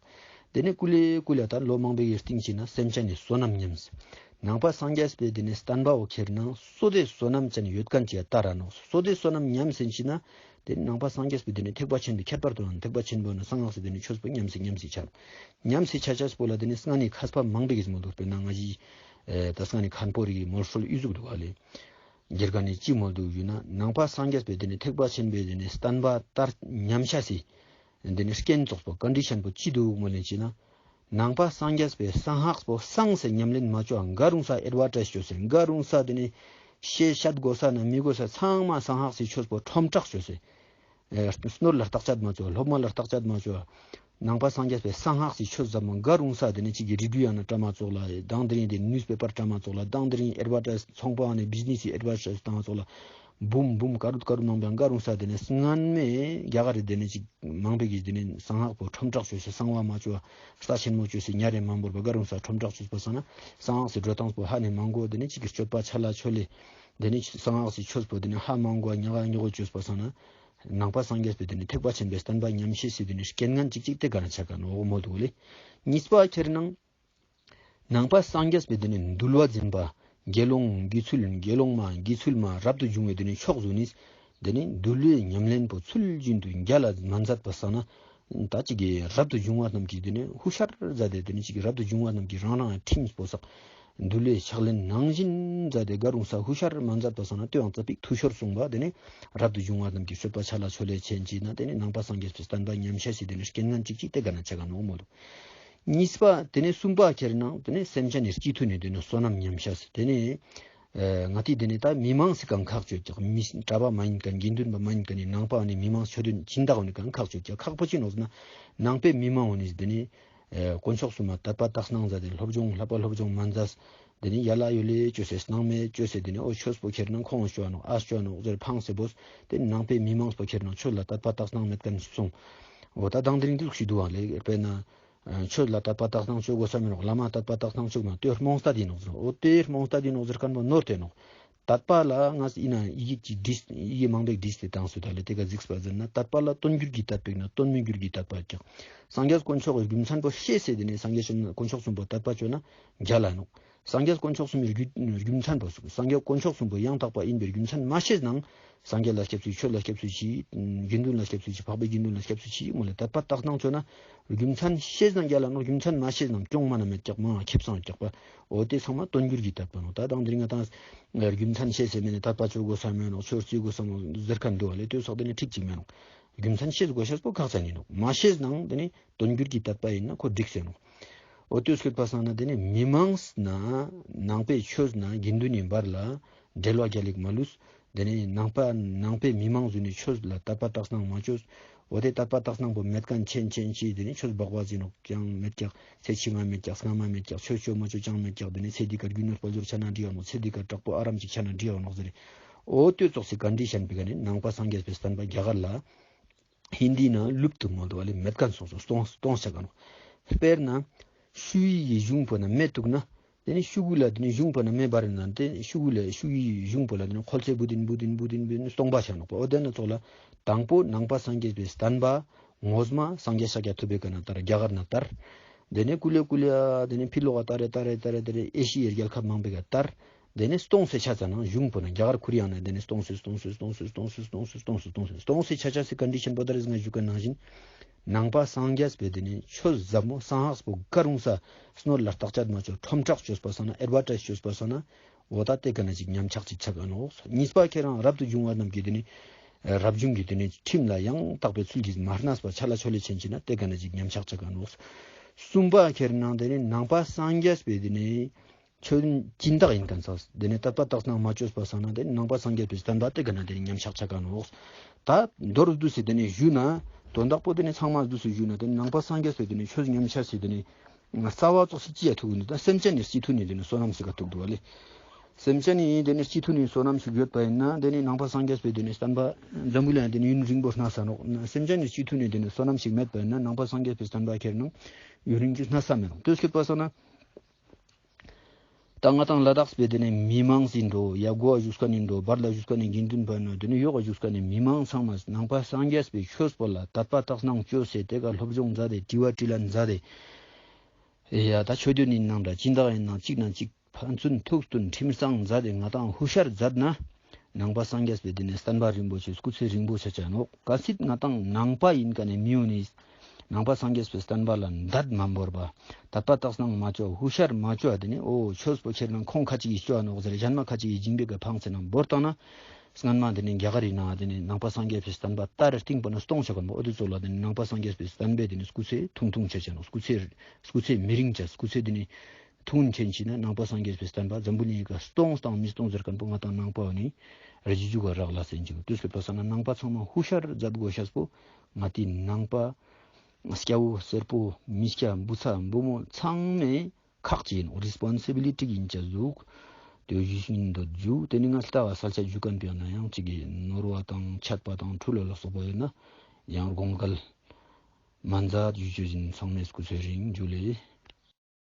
ཏེ་ནེ་ཀུ་ལེ་ཀུ་ལེ་ད་ལོ་མང་པོའི་སྟིང་ཅིག་ན་སེམས་ཅན་ནི་བསོད་ནམས་ཉམས། ནང་པ་སངས་རྒྱས་པའི་དེ་ནི་བསྟན་པ་བོ་ཁྱེར་ན་བསོད་བདེ་བསོད་ནམས་ཅན་ཡོད་མཁན་ཅིག་ཡ་ལྟ་ར་ནོག། བསོད་བདེ་བསོད་ནམས་ཉམས་སེ་ཅི་ན་དེ་ནི་ནང་པ་སངས་རྒྱས་པའི་དེ་ནི་ཐེག་པ་ཆེན་པོའི་ཁྱད་པར་དུ་ཡང་ཐེག་པ་ཆེན་པོ་ནི་གསང་སྔགས་སི་དེ་ནི་ཆོས་པོ་ཉམས་སེ་ཉམས་སེ་ཆ་ཉམས་སེ་ཆ་ཆ་སྤོ་ལ་དེ་ནི་སྔ་ནི་མཁས་པ་མང་པོ་གིས་མོལ་འདུག། དཔེར་ན་ང་ཞི་ཨེ་ད་སྔ་ནི་མཁན་པོ་རིག་མོལ་སྲོལ་ཨི་ཟུག་འདུག་ག་ལེ། དགེ་རྒན་ནི་ཅི་མོལ་འདུག་ཡོད་ན་ནང་པ་སངས་རྒྱས་པའི་དེ་ནི་ཐེག་པ་ཆེན་པོའི་དེ་ནི་བསྟན་པ་ལྟར་ཉམས་ཆ་སི་དེ་ནི་རྐྱེན་ཙོགས་པོ་ཀོན་ཌི་ཤན་པོ་ཅི་འདུག་མོལ་ལེན་ཅི་ན། ནང་པ་སངས་རྒྱས་པའི་གསང་སྔགས་པོ་གསང་སེ་ཉམས་ལེན་མ་བཅོ་འ་ག་རུང་ས་ཨེ་ཌ་བར་ཊའིཛ་བཅོས་སེ་ག་རུང་ས་དེ་ནི་ཤེས་བཤད་དགོས་ས་ན་མི་དགོས་ས་ཚང་མ་གསང་སྔགས་སི་ཆོས་པོ་ཁྲོམ་བསྒྲགས་བཅོས་སེ། ཨེ་སྣོད་ལ་བརྟག་དཔྱད་མ་བཅོ་སློབ་མ་ལ་བརྟག་དཔྱད་མ་བཅོ། ནང་པ་སངས་རྒྱས་པའི་གསང་སྔགས་སི་ཆོས་ཟབ་མོ་ག་རུང་ས་དེ་ནི་གཅིག་གི་རི་ཌིའོ་ཡང་ན་ཌྲ་མ་ཙོགས་ལ་དང་དེ་རིང་དེ་ནིའུ་སི་པེ་པར་ཌྲ་མ་ཙོགས་ལ་དང་དེ་རིང་ཨེ་ཌ་བར་ཊའིཛ་ཚོང་པ་ནི་བིཛ་ནེས་སི་ཨེ་ཌ་བར་ཊའིཛ་བཏང་ཙོགས་ལ་འབུམ་འབུམ་ག་རུ་ག་རུ་མང་པོ་ཡང་ག་རུང་ས་དེ་ནི་སྔན་མེ་རྒྱ་གར་རི་དེ་ནི་གཅིག་མང་པོ་གིས་དེ་ནི་གསང་སྔགས་པོ་ཁྲོམ་བསྒྲགས་བཅོས་སེ་གསང་བ་མ་བཅོ་རྩ་ཆེན་མོ་བཅོས་སེ་ཉ་རེ་མ་འབོར་བ་ག་རུང་ས་ཁྲོམ་བསྒྲགས་བཅོས་པ་སང་ན་གསང་སྔགས་སི་འགྲོ་སྟངས་པོ་ཧ་ནི་མང་གོ། དེ་ནི་གཅིག་གི་སྤྱོད་པ་ཆ་ལ་ཆོ་ལེ། དེ་ནི་གསང་སྔགས་སི་ཆོས་པོ་དེ་ནི་ཧ་མང་གོ་ཉ་ག་ཉོ་གོ་བཅོས་པ་སང་ན། ནང་པ་སངས་རྒྱས་པའི་དེ་ནི་ཐེག་པ་ཆེན་པོའི་བསྟན་པ་ཉམས་ཤེས་སི་དེ་ནི་རྐྱེན་ངན་ཅིག་ཅིག་དེ་ག་ན་ཆ་ག་ནོག་མོལ་འདུག་ལེ། གཉིས་པ་ཁྱེར་ན། ནང་པ་སངས་རྒྱས་པའི་དེ་ནི་འདུལ་བ་འཛིན་པ། དགེ་སློང་དགེ་ཚུལ་དགེ་སློང་མ་དགེ་ཚུལ་མ་རབ་ཏུ་བྱུང་བའི་དེ་ནི་ཕྱོགས་བཟུང་ནས། དེ་ནི་འདུལ་བའི་ཉམས་ལེན་པོ་ཚུལ་བཞིན་དུ་རྒྱ་ལ་མ་མཛད་པ་སང་ན། ད་ཅིག་གི་རབ་ཏུ་བྱུང་བ་རྣམས་ཀྱིས་དེ་ནི་ཧུ་ཤར་མཛད་དེ་དེ་ནི་ཅིག་གི་རབ་ཏུ་བྱུང་བ་རྣམས་ཀྱིས་རང་རང་ཁྲིམས་པོ་བསགས། འདུལ་བའི་ཕྱག་ལེན་ནང་བཞིན་མཛད་དེ་ག་རུང་ས་ཧུ་ཤར་མ་མཛད་པ་སང་ན་དེའང་ཙ་པིག་འཐུས་ཤོར་སོང་བ་དེ་ནི་རབ་ཏུ་བྱུང་བ་རྣམས་ཀྱི་སྤྱོད་པ་ཆ་ལ་ཆོ་ལེ་ཆེན་ཅིག་ན་དེ་ནི་ནང་པ་སངས་རྒྱས་པའི་བསྟན་པ་ཉམས་ཤེས་སི་དེ་ནི་རྐྱེན་ངན་ཅིག་ཅིག་དེ་ག་ན་ཆ་ག་ནོག་མོལ་འདུག། གཉིས་པ་དེ་ནི་གསུམ་པ་ཁྱེར་ན་དེ་ནི་སེམས་ཅན་ནི་སྐྱིད་ཐུབ་ནི་དེ་ནི་བསོད་ནམས་ཉམས་ཤེས་སི་དེ་ནི། ཨེ་ང་ཏི་དེ་ནི་ད་མི་མང་སི་ཀ་ཁག་ཆོད་ཀྱག་མི་གྲྭ་པ་མ་ཡིན་མཁན་དགེ་འདུན་པ་མ་ཡིན་མཁན་ནི་ནང་པ་འོ་ནི་མི་མང་ཆོས་དོན་སྦྱིན་བདག་འོ་ནི་ཀ་ཁག་ཆོད་ཀྱག་ཁག་པོ་ཅི་ནོག་ཟེར་ན། ནང་པའི་མི་མང་འོ་ནི་དེ་ནི། ཨེ་དཀོན་མཆོག་གསུམ་ལ་དད་པ་རྟགས་སྣང་མཛད་དེ་སློབ་སྦྱོང་བསླབ་པ་སློབ་སྦྱོང་མ་མཛད། དེ་ནི་ཡ་ལ་ཡོ་ལེ་བཅོས་སེ་སྣང་མེད་བཅོས་སེ་དེ་ནི་འོ་ཆོས་པོ་ཁྱེར་ན་ཁོང་ཨ་ཅོ་ནོག་ཨ་ཅོ་ནོག་ཟེར་ཕངས་སེ་བོས། དེ་ནི་ནང་པའི་མི་མང་པོ་ཁྱེར་ན་ཆོས་ལ་དད་པ་རྟགས་སྣང་མེད་མཁན་སོང་། འོ་ད་དང་དེ་རིང་འདི་ཟུག་ཞིག་འདུག་ཨ་ལེ་དཔེར་ན། ཆོས་ལ་དད་པ་རྟགས་སྣང་ཅོ་དགོས་ས་མི་ནོག། བླ་མ་དད་པ་རྟགས་སྣང་ཅོ་མ་དེ་རྨོངས་ལྟ་དེ་ནོག་ཟེར། འོ་དེ་རྨོངས་ལྟ་དེ་ནོག་ཟེར་མཁན་པོ་ནོར་ཏེ་ནོག། དད་པ་ལ་ང་ཡིན་ན་ཡི་གེ་ཅིག་བྲིས་ཡི་གེ་མང་པོ་བྲིས་ཏེ་བཏང་སུ་ད་ལེ་དེ་ག་གཟིགས་པ་ཟེར་ན་དད་པ་ལ་དོན་འགྱུར་གྱི་དད་པ་ཡིན་ན་དོན་མི་འགྱུར་གྱི་དད་པ་ཀྱང་། སངས་རྒྱས་དཀོན་མཆོག་གི་རྒྱུ་མཚན་པོ་ཤེས་སེ་དེ་ནས་སངས་རྒྱས་དཀོན་མཆོག་གསུམ་པོ་དད་པ་ཅོ་ན་རྒྱལ་ལ་ནོག། སངས་རྒྱས་དཀོན་མཆོག་གསུམ་པོའི་རྒྱུ་རྒྱུ་མཚན་པོ་སངས་རྒྱས་དཀོན་མཆོག་གསུམ་པོ་ཡང་དག་པ་ཡིན་པའི་རྒྱུ་མཚན་མ་ཤེས་ནང་། སངས་རྒྱས་ལ་སྐྱབས་སུ་ཆོས་ལ་སྐྱབས་སུ་མཆི། དགེ་འདུན་ལ་སྐྱབས་སུ་མཆི། འཕགས་པའི་དགེ་འདུན་ལ་སྐྱབས་སུ་མཆི་མོལ་ལེ་དད་པ་རྟགས་སྣང་ཅོ་ན། རྒྱུ་མཚན་ཤེས་ན་རྒྱལ་ལ་ནོག། རྒྱུ་མཚན་མ་ཤེས་ན་ཅུང་མ་ན་མེད་ཀྱག་མང་ཁེབས་སང་ཀྱག་པ། འོ་དེ་ཚང་མ་དོན་འགྱུར་གྱི་དད་པ་ནོག། ད་དང་དེ་རིང་ང་ཏང་རྒྱུ་མཚན་ཤེས་སེ་མེད་ན་དད་པ་ཅོ་དགོས་ས་མེད་ནོག། ཆོས་རྩི་དགོས་ས་མེད་ཟེར་མཁན་འདུག་ཨ་ལེ་དེ་སོགས་དེ་ནི་འགྲིག་ཅིག་མེད་ནོག། རྒྱུ་མཚན་ཤེས་དགོས་ཤེས་པོ་ཁག་ཅན་ཡིན་ནོག། མ་ཤེས་ནང་དེ་ནི་དོན་འགྱུར་གྱི་དད་པ་ཡིན་ན་ཁོ་འགྲིག་སེ་ནོག། འོ་དེ་སོགས་པ་སང་ན་དེ་ནི་མི་མང་ན་ནང་པའི་ཆོས་ན་དགེ་འདུན་ནི་བར་ལ་འབྲེལ་བ་རྒྱལ་ལ་མ་ལུས། དེ་ནི་ནང་པ་ནང་པའི་མི་མང་ཟུ་ནི་ཆོས་ལ་དད་པ་རྟགས་སྣང་མ་ཅོས། འོ་དེ་དད་པ་རྟགས་སྣང་པོ་མེད་མཁན་ཆེན་ཆེན་ཅིག་དེ་ནི་ཆོས་འབག་པ་ཟེར་ནོག་ཀྱང་མེད་ཀྱག། ཚེ་ཕྱི་མ་མེད་ཀྱག། སྔ་མ་མེད་ཀྱག། ཆོས་ཅོ་མ་ཅོ་ཅང་མེད་ཀྱག། དེ་ནི་ཚེ་འདི་ཀ་རྒྱུ་ནོར་དཔལ་འབྱོར་ཆ་ན་འགྲིག་ཡོད་ནོག། ཚེ་འདི་ཀ་དྲག་པོ་ཨ་རམ་ཅིག་ཆ་ན་འགྲིག་ཡོད་ནོག་ཟེར། འོ་དེ་ཙོགས་སི་ཀོན་ཌི་ཤན་པོའི་ཀ་ནི་ནང་པ་སངས་རྒྱས་པའི་བསྟན་པ་རྒྱ་གར་ལ་ཧིན་དི་ན་ལུབ་ཏུ་མོལ་དུ་བ་ལེ་མེད་མཁན་སོང་སོང་སྟོང་སྟོང་ཆ་ག་ནོག། དཔེར་ན་ཤུ་ཡི་གི་གཞུང་པོ་ན་མེད་དུག་ན། དེ་ནི་ཤུ་གུ་ལ་དེ་ནི་གཞུང་པོ་ན་མེད་པ་རེད་ན་དེ་ཤུ་གུ་ལ་ཤུ་གུའི་གཞུང་པོ་ལ་དེ་ནི་ཁོལ་ཚེ་བུ་དིན་བུ་དིན་བུ་དིན་བུ་དིན་སྟོང་པ་ཆ་ནོག་པ། འོ་དེ་ན་ཙོགས་ལ་དང་པོ་ནང་པ་སངས་རྒྱས་པའི་བསྟན་པ་ངོ་མ་སངས་རྒྱས་ཤཱཀྱ་ཐུབ་པའི་ཀ་ན་དར། རྒྱ་གར་ན་དར། དེ་ནི་ཀུ་ལེ་ཀུ་ལེ་ཨ་དེ་ནི་ཕི་ལོག་ག་དར་རེ་དར་རེ་དར་རེ་དར་རེ་ཨེ་ཤི་ཡའི་རྒྱལ་ཁབ་མང་པོའི་ཀ་དར། དེ་ནི་སྟོང་སེ་ཆ་ཙ་ན་གཞུང་པོ་ན་རྒྱ་གར་ཁོ་རི་ཡང་ན་དེ་ནི་སྟོང་སེ་སྟོང་སེ་སྟོང་སེ་སྟོང་སེ་སྟོང་སེ་སྟོང་སེ་སྟོང་སེ་ཆ་ཆ་སི་ཀོན་ཌི་ཤན་པོ་ད་རེས་ང་ཞུ་ཀ་ནང་བཞིན། ནང་པ་སངས་རྒྱས་པའི་དེ་ནི་ཆོས་ཟབ་མོ་གསང་སྔགས་པོ་ག་རུང་ས་སྣོད་ལ་བརྟག་དཔྱད་མ་ཅོས་ཁྲོམ་བསྒྲགས་ཅོས་པ་སང་ན་ཨེ་ཌ་བར་ཊའིཛ་ཅོས་པ་སང་ན་འོ་ད་དེ་ཀ་ན་ཅིག་ཉམས་ཆག་ཅིག་ཆག་ག་ནོག། གཉིས་པ་ཁྱེད་རང་རབ་ཏུ་བྱུང་བ་རྣམས་ཀྱི་དེ་ནི་རབ་བྱུང་གི་དེ་ནི་ཁྲིམས་ལ་ཡང་དག་པའི་ཚུལ་གྱིས་མ་གནས་པ་ཆ་ལ་ཆོ་ལེ་ཆེན་ཅིག་ན་དེ་ཀ་ན་ཅིག་ཉམས་ཆག་ཆག་ག་ནོག། གསུམ་པ་ཁྱེད་རང་དེ་ནི་ནང་པ་སངས་རྒྱས་པའི་དེ་ནི་ཆོས་སྦྱིན་བདག་ཡིན་མཁན་ཚོ། དེ་ནས་དད་པ་རྟགས་སྣང་མ་བཅོས་པ་སང་ན་དེ་ནི་ནང་པ་སངས་རྒྱས་པའི་བསྟན་པ་དེ་ག་ན་དེ་ནི་ཉམས་ཆག་ཆག་ག་ནོག། ད་མདོར་བསྡུས་སེ་དེ་ནི་ཞུས་ན། དོན་དག་པོ་དེ་ནི་ཚང་མ་བསྡུས་སེ་ཞུས་ན་དེ་ནི་ནང་པ་སངས་རྒྱས་པའི་དེ་ནི་ཆོས་ཉམས་ཆག་སེ་དེ་ནི་རྩ་བ་ཙོགས་སེ་ཅི་ཡ་ཐུག་གི་འདུག། ད་སེམས་ཅན་ནི་སྐྱིད་ཐུབ་ནི་དེ་ནི་བསོད་ནམས་ཤིག་ག་ཐུག་འདུག་བ་ལེ། སེམས་ཅན་ནི་དེ་ནི་སྐྱིད་ཐུབ་ནི་བསོད་ནམས་ཤིག་ཡོད་པ་ཡིན་ན་དེ་ནི་ནང་པ་སངས་རྒྱས་པའི་དེ་ནི་བསྟན་པ་འཛམ་བུ་གླིང་དེ་ནི་ཡུན་རིང་པོ་གནས་ས་ནོག། སེམས་ཅན་ནི་སྐྱིད་ཐུབ་ནི་དེ་ནི་བསོད་ནམས་ཤིག་མེད་པ་ཡིན་ན་ནང་པ་སངས་རྒྱས་པའི་བསྟན་པ་ཁྱེར་ན་ཡུན་རིང་ཅིག་གནས་ས་མེད་ནོག། དེ་སྐྱོད་པ་སང་ན། ད་ང་དང་ལ་དྭགས་པའི་དེ་ནི་མི་མང་ཟིན་འགྲོ་ཡ་མགོ་བ་བཞུགས་ཀ་ནི་འགྲོ་བར་ལ་བཞུགས་ཀ་ནི་དགེ་འདུན་པ་ནོ་དེ་ནི་ཡོག་ག་བཞུགས་ཀ་ནི་མི་མང་ཚང་མ་ནང་པ་སངས་རྒྱས་པའི་ཆོས་པོ་ལ་དད་པ་རྟགས་སྣང་བཅོས་སེ་དེ་ག་སློབ་སྦྱོང་མཛད་དེ་དྲི་བ་དྲིས་ལན་མཛད་དེ། ཡ་ད་ཆོས་དོན་ཡིན་ནང་འདྲ་སྦྱིན་བདག་ཡིན་ནང་གཅིག་ནང་གཅིག་ ཕན་ཚུན་ཐུགས་མཐུན་ཁྲིམས་གཙང་མཛད་དེ་ང་ཏང་ཧུ་ཤར་མཛད་ན། ནང་པ་སངས་རྒྱས་པའི་དེ་ནས་བསྟན་པ་རིན་པོ་ཆེ་སྐུ་ཚེ་རིང་པོ་ཆ་ཆ་ནོག། གལ་སྲིད་ང་ཏང་ནང་པ་ཡིན་ཀ་ནས་མི་ཡོང་ནས། ནང་པ་སངས་རྒྱས་པའི་བསྟན་པ་ལ་འདད་མ་འབོར་བ། དད་པ་དག་སྣང་མ་ཅོ་ཧུ་ཤར་མ་ཅོ་དེ་ནས་ཨོ་ཆོས་པོ་ཁྱེར་ན་ཁོང་ཁ་ཅིག་གིས་ཅོ་ནོག་ཟེར་གཞན་མ་ཁ་ཅིག་གིས་སྦྱིན་པའི་ག་ཕངས་ཚེ་ན་འབོར་བཏང་ན། སྔན་མ་དེ་ནས་རྒྱ་གར་ཡིན་ན་དེ་ནས་ནང་པ་སངས་རྒྱས་པའི་བསྟན་པ་དར་སྟེང་པོ་ན་སྟོང་ཆ་གོན་པོ་ཨོ་དེ་ཚོ་ལ་དེ་ནས་ནང་པ་སངས་རྒྱས་པའི་བསྟན་པའི་དེ་ནས་སྐུ་ཚེ་ཐུང་ཐུང་ཆ་ཆ་ནོག། སྐུ་ཚེ་སྐུ་ཚེ་མི་རིང་ཆ་སྐུ་ཚེ་དེ་ནས་ཐུང་ཆེན་ཅི་ན་ནང་པ་སངས་རྒྱས་པའི་བསྟན་པ་འཛམ་བུ་གླིང་ག་སྟོང་སྟང་མི་སྟོང་ཟེར་མཁན་པོ་ང་ཏང་ནང་པ་བོ་ནི་རེ་ཇི་ཇུ་ག་རག་ལ་སེན་ཅིག་དུས་སུ་པ་ས་ན་ནང་པ་ཚང་མ་ཧུ་ཤར་མཛད་དགོས་ཤེས་པོ་ང་ཏི་ནང་པ་སྐྱ་བོ་སེར་པོ་མི་སྐྱ་བུ་ཚ་བུ་མོ་ཚང་མའི་ཁག་ཅིག་ཡིན་རེ་སི་པོན་སི་བི་ལི་ཊི་ཡིན་ཅ་ཟུག་དེ་བཞིན་དུ་ཇུ་དེ་ནི་ང་ལྟ་བ་ས་ཆ་ཇུ་མཁན་པོ་ཡང་ན་ཡང་ཅིག་གི་ནོར་བ་དང་ཆད་པ་དང་འཁྲུལ་བ་ལ་སོགས་པ་ཡོད་ན་ཡང་དགོངས་འགལ་མ་མཛད་ཇུ་ཆོས་བཞིན་ཚང་མའི་སྐུ་ཚེ་རིང་ཇུ་ལེ།